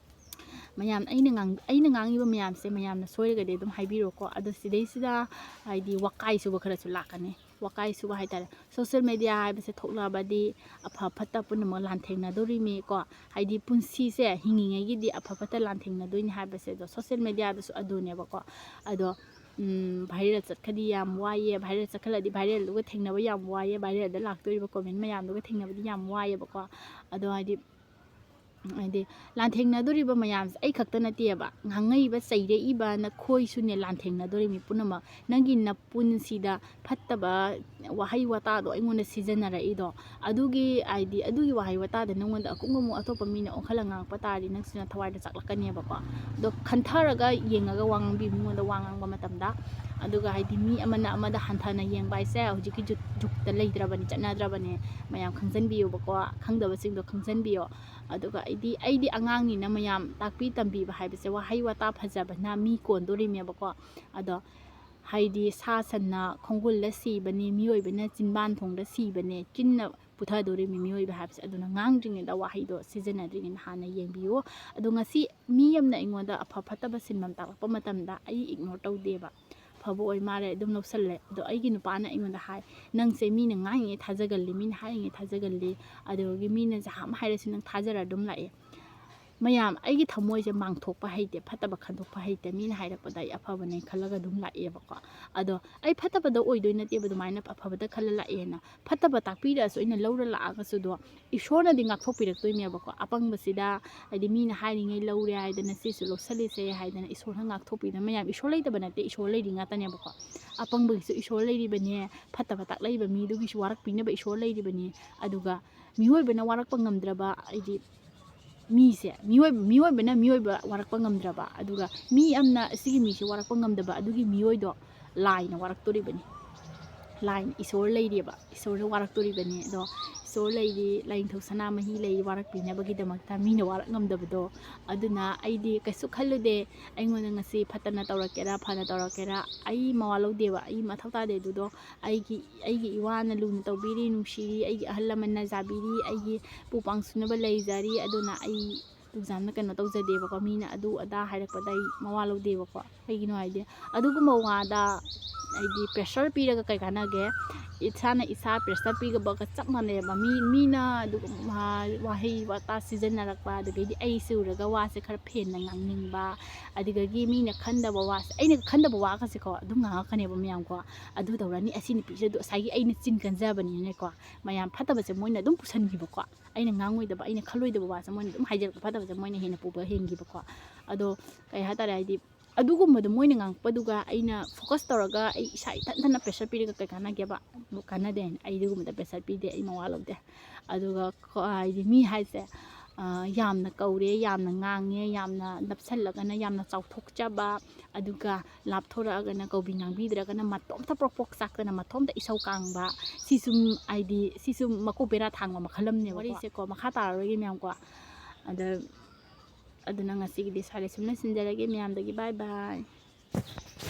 ꯃꯌꯥꯝ, ꯑꯩꯅ ꯉꯥꯡ-, ꯑꯩꯅ ꯉꯥꯡꯉꯤꯕ ꯃꯌꯥꯝꯁꯦ ꯃꯌꯥꯝꯅ ꯁꯣꯏꯔꯒꯗꯤ ꯑꯗꯨꯝ ꯍꯥꯏꯕꯤꯔꯣꯀꯣ꯫ ꯑꯗꯣ ꯁꯤꯗꯩꯁꯤꯗ ꯍꯥꯏꯗꯤ ꯋꯥꯀꯥꯏ ꯁꯨꯕ ꯈꯔꯁꯨ ꯂꯥꯛꯀꯅꯤ꯫ ꯋꯥꯀꯥꯏ ꯁꯨꯕ ꯍꯥꯏꯇꯥꯔꯦ꯫ ꯁꯣꯁꯦꯜ ꯃꯦꯗꯤꯌꯥ ꯍꯥꯏꯕꯁꯦ ꯊꯣꯛꯂꯛꯑꯕꯗꯤ ꯑꯐ ꯐꯠꯇ ꯄꯨꯝꯅꯃꯛ ꯂꯥꯟꯊꯦꯡꯅꯗꯣꯔꯤꯃꯤꯀꯣ꯫ ꯍꯥꯏꯗꯤ ꯄꯨꯟꯁꯤꯁꯦ ꯍꯤꯡꯉꯤꯉꯩꯒꯤꯗꯤ ꯑꯐ ꯐꯠꯇ ꯂꯥꯟꯊꯦꯡꯅꯗꯣꯏꯅꯤ ꯍꯥꯏꯕꯁꯦ꯫ ꯑꯗꯣ ꯁꯣꯁꯦꯜ ꯃꯦꯗꯤꯌꯥꯗꯁꯨ ꯑꯗꯨꯅꯦꯕꯀꯣ꯫ ꯑꯗꯣ ꯚꯥꯏꯔꯦꯜ ꯆꯠꯈ꯭ꯔꯗꯤ ꯌꯥꯝ ꯋꯥꯏꯌꯦ, ꯚꯥꯏꯔꯦꯜ ꯆꯠꯈ꯭ꯔꯗꯤ ꯚꯥꯏꯔꯦꯜꯗꯨꯒ ꯊꯦꯡꯅꯕ ꯌꯥꯝ ꯋꯥꯏꯌꯦ, ꯚꯥꯏꯔꯦꯜꯗ ꯂꯥꯛꯇꯣꯔꯤꯕ ꯀꯣꯃꯦꯟ ꯃꯌꯥꯝꯗꯨꯒ ꯊꯦꯡꯅꯕꯗꯤ ꯌꯥꯝ ꯋꯥꯏꯌꯦꯕꯀꯣ꯫ ꯑꯗꯣ ꯍꯥꯏꯗꯤ, ꯍꯥꯏꯗꯤ ꯂꯥꯟꯊꯦꯡꯅꯗꯣꯔꯤꯕ ꯃꯌꯥꯝꯁꯦ ꯑꯩ ꯈꯛꯇ ꯅꯠꯇꯦꯕ, ꯉꯥꯡꯉꯛꯏꯕ, ꯆꯩꯔꯛꯏꯕ ꯅꯈꯣꯏꯁꯨꯅꯦ ꯂꯥꯟꯊꯦꯡꯅꯗꯣꯔꯤꯃꯤ ꯄꯨꯝꯅꯃꯛ꯫ ꯅꯪꯒꯤ ꯅꯄꯨꯟꯁꯤꯗ ꯐꯠꯇꯕ ꯋꯥꯍꯩ ꯋꯥꯇꯥꯗꯣ ꯑꯩꯉꯣꯟꯗ ꯁꯤꯖꯤꯟꯅꯔꯛꯏꯗꯣ, ꯑꯗꯨꯒꯤ ꯍꯥꯏꯗꯤ ꯑꯗꯨꯒꯤ ꯋꯥꯍꯩ ꯋꯥꯇꯥꯗ ꯅꯉꯣꯟꯗ ꯑꯀꯨꯝ ꯑꯃꯨꯛ ꯑꯇꯣꯞꯄ ꯃꯤꯅ ꯑꯣꯟꯈꯠꯂ ꯉꯥꯡꯉꯛꯄ ꯇꯥꯔꯗꯤ ꯅꯪꯁꯨ ꯅꯊꯋꯥꯏꯗꯣ ꯆꯥꯛꯂꯛꯀꯅꯦꯕꯀꯣ꯫ ꯑꯗꯣ ꯈꯟꯊꯔꯒ ꯌꯦꯡꯉꯒ ꯋꯥ ꯉꯥꯡꯕꯤꯌꯨ ꯃꯤꯉꯣꯟꯗ ꯋꯥ ꯉꯥꯡꯕ ꯃꯇꯝꯗ꯫ ꯑꯗꯨꯒ ꯍꯥꯏꯗꯤ ꯃꯤ ꯑꯃꯅ ꯑꯃꯗ ꯍꯟꯊꯅ ꯌꯦꯡꯕ ꯍꯥꯏꯁꯦ ꯍꯧꯖꯤꯛꯀꯤ ꯖꯨꯛ-, ꯖꯨꯛꯇ ꯂꯩꯇ꯭ꯔꯕꯅꯤ, ꯆꯠꯅꯗ꯭ꯔꯕꯅꯦ꯫ ꯃꯌꯥꯝ ꯈꯪꯖꯟꯕꯤꯌꯨꯕꯀꯣ, ꯈꯪꯗꯕꯁꯤꯡꯗꯣ ꯈꯪꯖꯟꯕꯤꯌꯣ꯫ ꯑꯗꯨꯒ ꯑꯩꯗꯤ, ꯑꯩꯗꯤ ꯑꯉꯥꯡꯅꯤꯅ ꯃꯌꯥꯝ ꯇꯥꯛꯄꯤ ꯇꯝꯕꯤꯕ ꯍꯥꯏꯕꯁꯦ ꯋꯥꯍꯩ ꯋꯥꯇꯥ ꯐꯖꯕꯅ ꯃꯤ ꯀꯣꯟꯗꯣꯔꯤꯃꯦꯕꯀꯣ꯫ ꯑꯗꯣ ꯍꯥꯏꯗꯤ ꯁꯥ ꯁꯟꯅ ꯈꯣꯡꯒꯨꯜꯗ ꯁꯤꯕꯅꯤ, ꯃꯤꯑꯣꯏꯕꯅ ꯆꯤꯟꯕꯥꯟ ꯊꯣꯡꯗ ꯁꯤꯕꯅꯦ, ꯆꯤꯟꯅ ꯄꯨꯊꯗꯣꯔꯤꯃꯤ ꯃꯤꯑꯣꯏꯕ ꯍꯥꯏꯕꯁꯦ꯫ ꯑꯗꯨꯅ ꯉꯥꯡꯗ꯭ꯔꯤꯉꯩꯗ ꯋꯥꯍꯩꯗꯣ ꯁꯤꯖꯤꯟꯅꯗ꯭ꯔꯤꯉꯩꯗ ꯍꯥꯟꯅ ꯌꯦꯡꯕꯤꯌꯨ꯫ ꯑꯗꯣ ꯉꯁꯤ ꯃꯤ ꯑꯃꯅ ꯑꯩꯉꯣꯟꯗ ꯑꯐ ꯐꯠꯇꯕ ꯁꯤꯟꯐꯝ ꯇꯥꯛꯂꯛꯄ ꯃꯇꯝꯗ ꯑꯩ ꯏꯒꯅꯣꯔ ꯇꯧꯗꯦꯕ꯫ ꯐꯕ ꯑꯣꯏ ꯃꯥꯜꯂꯦ, ꯑꯗꯨꯝ ꯂꯧꯁꯜꯂꯦ꯫ ꯑꯗꯣ ꯑꯩꯒꯤ ꯅꯨꯄꯥꯅ ꯑꯩꯉꯣꯟꯗ ꯍꯥꯏ, "ꯅꯪꯁꯦ ꯃꯤꯅ ꯉꯥꯡꯉꯤꯉꯩ ꯊꯥꯖꯒꯜꯂꯤ, ꯃꯤꯅ ꯍꯥꯏꯔꯤꯉꯩ ꯊꯥꯖꯒꯜꯂꯤ, ꯑꯗꯨꯗꯒꯤ ꯃꯤꯅ ꯖꯍꯥꯝ ꯍꯥꯏꯔꯁꯨ ꯅꯪ ꯊꯥꯖꯔ ꯑꯗꯨꯝ ꯂꯥꯛꯑꯦ꯫ ꯃꯌꯥꯝ, ꯑꯩꯒꯤ ꯊꯃꯣꯏꯁꯦ ꯃꯥꯡꯊꯣꯛꯄ ꯍꯩꯇꯦ, ꯐꯠꯇꯕ ꯈꯟꯗꯣꯛꯄ ꯍꯩꯇꯦ, ꯃꯤꯅ ꯍꯥꯏꯔꯛꯄꯗ ꯑꯩ ꯑꯐꯕꯅꯦ ꯈꯜꯂꯒ ꯑꯗꯨꯝ ꯂꯥꯛꯑꯦꯕꯀꯣ꯫ ꯑꯗꯣ ꯑꯩ ꯐꯠꯇꯕꯗ ꯑꯣꯏꯗꯣꯏ ꯅꯠꯇꯦꯕ, ꯑꯗꯨꯃꯥꯏꯅ ꯑꯐꯕꯗ ꯈꯜꯂ ꯂꯥꯛꯑꯦꯅ꯫ ꯐꯠꯇꯕ ꯇꯥꯛꯄꯤꯔꯛꯑꯁꯨ ꯑꯩꯅ ꯂꯧꯔ ꯂꯥꯛꯑꯒꯁꯨ ꯑꯗꯣ ꯏꯁꯣꯔꯅꯗꯤ ꯉꯥꯛꯊꯣꯛꯄꯤꯔꯛꯇꯣꯏꯅꯦꯕꯀꯣ꯫ ꯑꯄꯪꯕꯁꯤꯗ ꯍꯥꯏꯗꯤ ꯃꯤꯅ ꯍꯥꯏꯔꯤꯉꯩ ꯂꯧꯔꯦ ꯍꯥꯏꯗꯅ ꯁꯤꯁꯨ ꯂꯧꯁꯜꯂꯤꯁꯦ ꯍꯥꯏꯗꯅ ꯏꯁꯣꯔꯅ ꯉꯥꯛꯊꯣꯛꯄꯤꯗꯅ ꯃꯌꯥꯝ ꯏꯁꯣꯔ ꯂꯩꯇꯕ ꯅꯠꯇꯦ, ꯏꯁꯣꯔ ꯂꯩꯔꯤ ꯉꯥꯛꯇꯅꯦꯕꯀꯣ꯫ ꯑꯄꯪꯕꯒꯤꯁꯨ ꯏꯁꯣꯔ ꯂꯩꯔꯤꯕꯅꯦ, ꯐꯠꯇꯕ ꯇꯥꯛꯂꯛꯏꯕ ꯃꯤꯗꯨꯒꯤꯁꯨ ꯋꯥꯔꯛꯄꯤꯅꯕ ꯏꯁꯣꯔ ꯂꯩꯔꯤꯕꯅꯤ꯫ ꯑꯗꯨꯒ ꯃꯤꯑꯣꯏꯕꯅ ꯋꯥꯔꯛꯄ ꯉꯝꯗ꯭ꯔꯕ ꯍꯥꯏꯗꯤ ꯃꯤꯁꯦ, ꯃꯤꯑꯣꯏ-, ꯃꯤꯑꯣꯏꯕꯅ ꯃꯤꯑꯣꯏꯕ ꯋꯥꯔꯛꯄ ꯉꯝꯗ꯭ꯔꯕ, ꯑꯗꯨꯒ ꯃꯤ ꯑꯃꯅ ꯑꯁꯤꯒꯤ ꯃꯤꯁꯦ ꯋꯥꯔꯛꯄ ꯉꯝꯗꯕ, ꯑꯗꯨꯒꯤ ꯃꯤꯑꯣꯏꯗꯣ ꯂꯥꯏꯅ ꯋꯥꯔꯛꯇꯣꯔꯤꯕꯅꯤ꯫ ꯂꯥꯏꯅ, ꯏꯁꯣꯔ ꯂꯩꯔꯤꯑꯕ, ꯏꯁꯣꯔꯅ ꯋꯥꯔꯛꯇꯣꯔꯤꯕꯅꯤ꯫ ꯑꯗꯣ ꯏꯁꯣꯔ ꯂꯩꯔꯤ, ꯂꯥꯏꯅꯤꯡꯊꯧ ꯁꯅꯥꯃꯍꯤ ꯂꯩꯔꯤ ꯋꯥꯔꯛꯄꯤꯅꯕꯒꯤꯗꯃꯛꯇ, ꯃꯤꯅ ꯋꯥꯔꯛ ꯉꯝꯗꯕꯗꯣ꯫ ꯑꯗꯨꯅ ꯑꯩꯗꯤ ꯀꯩꯁꯨ ꯈꯜꯂꯨꯗꯦ, ꯑꯩꯉꯣꯟꯗ ꯉꯁꯤ ꯐꯠꯇꯅ ꯇꯧꯔꯛꯀꯦꯔꯥ, ꯐꯅ ꯇꯧꯔꯛꯀꯦꯔꯥ, ꯑꯩ ꯃꯋꯥ ꯂꯧꯗꯦꯕ, ꯑꯩ ꯃꯊꯧ ꯇꯥꯗꯦ ꯑꯗꯨꯗꯣ꯫ ꯑꯩꯒꯤ, ꯑꯩꯒꯤ ꯏꯋꯥꯅ ꯂꯨꯅ ꯇꯧꯕꯤꯔꯤ, ꯅꯨꯡꯁꯤꯔꯤ, ꯑꯩꯒꯤ ꯑꯍꯜ ꯂꯃꯟꯅ ꯆꯥꯕꯤꯔꯤ, ꯑꯩꯒꯤ ꯄꯨ ꯄꯥꯡꯁꯨꯅꯕ ꯂꯩꯖꯔꯤ꯫ ꯑꯗꯨꯅ ꯑꯩ ꯇꯨꯖꯥꯝꯅ ꯀꯩꯅꯣ ꯇꯧꯖꯗꯦꯕꯀꯣ, ꯃꯤꯅ ꯑꯗꯨ ꯑꯗꯥ ꯍꯥꯏꯔꯛꯄꯗ ꯑꯩ ꯃꯋꯥ ꯂꯧꯗꯦꯕꯀꯣ꯫ ꯀꯩꯒꯤꯅꯣ ꯍꯥꯏꯗꯤ ꯑꯗꯨꯒꯨꯝꯕ ꯋꯥꯗ ꯍꯥꯏꯗꯤ pressure ꯄꯤꯔꯒ ꯀꯩ ꯀꯥꯟꯅꯒꯦ? ꯏꯁꯥꯅ ꯏꯁꯥ pressure ꯄꯤꯒꯕꯒ ꯆꯞ ꯃꯥꯟꯅꯩꯕ꯫ ꯃꯤ, ꯃꯤꯅ ꯑꯗꯨꯒꯨꯝꯕ ꯋꯥꯍꯩ ꯋꯥꯇꯥ ꯁꯤꯖꯤꯟꯅꯔꯛꯄ, ꯑꯗꯨꯗꯒꯤꯗꯤ ꯑꯩꯁꯦ ꯎꯔꯒ ꯋꯥꯁꯦ ꯈꯔ ꯐꯦꯟꯅ ꯉꯥꯡꯅꯤꯡꯕ, ꯑꯗꯨꯗꯒꯤ ꯃꯤꯅ ꯈꯟꯗꯕ ꯋꯥꯁꯦ, ꯑꯩꯅ ꯈꯟꯗꯕ ꯋꯥꯒꯁꯦꯀꯣ ꯑꯗꯨꯝ ꯉꯥꯡꯉꯛꯀꯅꯦꯕ ꯃꯌꯥꯝꯀꯣ꯫ ꯑꯗꯨ ꯇꯧꯔꯅꯤ, ꯑꯁꯤ ꯅꯨꯄꯤꯁꯦ ꯑꯗꯨ ꯉꯁꯥꯏꯒꯤ ꯑꯩꯅ ꯆꯤꯟ ꯀꯟꯖꯕꯅꯤꯅꯅꯦꯀꯣ, ꯃꯌꯥꯝ ꯐꯠꯇꯕꯁꯦ ꯃꯣꯏꯅ ꯑꯗꯨꯝ ꯄꯨꯁꯟꯈꯤꯕꯀꯣ꯫ ꯑꯩꯅ ꯉꯥꯡꯉꯣꯏꯗꯕ, ꯑꯩꯅ ꯈꯜꯂꯣꯏꯗꯕ ꯋꯥꯁꯦ ꯃꯣꯏꯅ ꯑꯗꯨꯝ ꯍꯥꯏꯖꯔꯛꯄ, ꯐꯠꯇꯕꯁꯦ ꯃꯣꯏꯅ ꯍꯦꯟꯅ ꯄꯨꯕ ꯍꯦꯟꯈꯤꯕꯀꯣ꯫ ꯑꯗꯣ ꯀꯩ ꯍꯥꯏꯇꯥꯔꯦ, ꯍꯥꯏꯗꯤ ꯑꯗꯨꯒꯨꯝꯕꯗꯣ ꯃꯣꯏꯅ ꯉꯥꯡꯉꯛꯄꯗꯨꯒ ꯑꯩꯅ focus ꯇꯧꯔꯒ ꯑꯩ ꯏꯁꯥ ꯏꯊꯟ ꯏꯊꯟꯅ pressure ꯄꯤꯔꯒ ꯀꯩ ꯀꯥꯟꯅꯒꯦꯕ? ꯀꯥꯟꯅꯗꯦ ꯍꯥꯏꯅ ꯑꯩ ꯑꯗꯨꯒꯨꯝꯕꯗ pressure ꯄꯤꯗꯦ, ꯑꯩ ꯃꯋꯥ ꯂꯧꯗꯦ꯫ ꯑꯗꯨꯒ ꯀꯣ-, ꯍꯥꯏꯗꯤ ꯃꯤ ꯍꯥꯏꯁꯦ, ꯑ, ꯌꯥꯝꯅ ꯀꯧꯔꯦ, ꯌꯥꯝꯅ ꯉꯥꯡꯉꯦ, ꯌꯥꯝꯅ ꯅꯞꯁꯜꯂꯒꯅ ꯌꯥꯝꯅ ꯆꯥꯎꯊꯣꯛꯆꯕ, ꯑꯗꯨꯒ ꯂꯥꯞꯊꯣꯔꯛꯑꯒꯅ ꯀꯧꯕꯤ ꯉꯥꯡꯕꯤꯗ꯭ꯔꯒꯅ ꯃꯇꯣꯝꯇ ꯄ꯭ꯔꯣꯛ ꯄ꯭ꯔꯣꯛ ꯆꯥꯛꯇꯅ ꯃꯇꯣꯝꯇ ꯏꯁꯧ ꯀꯥꯡꯕ, ꯁꯤꯁꯨ ꯍꯥꯏꯗꯤ ꯁꯤꯁꯨ ꯃꯀꯣꯛ ꯕꯦꯔꯥ ꯊꯥꯡꯕ ꯃꯈꯜ ꯑꯃꯅꯦꯕꯀꯣ꯫ ꯋꯥꯔꯤꯁꯦꯀꯣ ꯃꯈꯥ ꯇꯥꯔꯔꯣꯏꯒꯦ ꯃꯌꯥꯝꯀꯣ꯫ ꯑꯗ ꯑꯗꯨꯅ ꯉꯁꯤꯒꯤꯗꯤ ꯁ꯭ꯋꯥꯏꯗ ꯁꯨꯝ ꯂꯣꯏꯁꯤꯟꯖꯔꯒꯦ ꯃꯌꯥꯝꯗꯒꯤ꯫ Bye bye꯫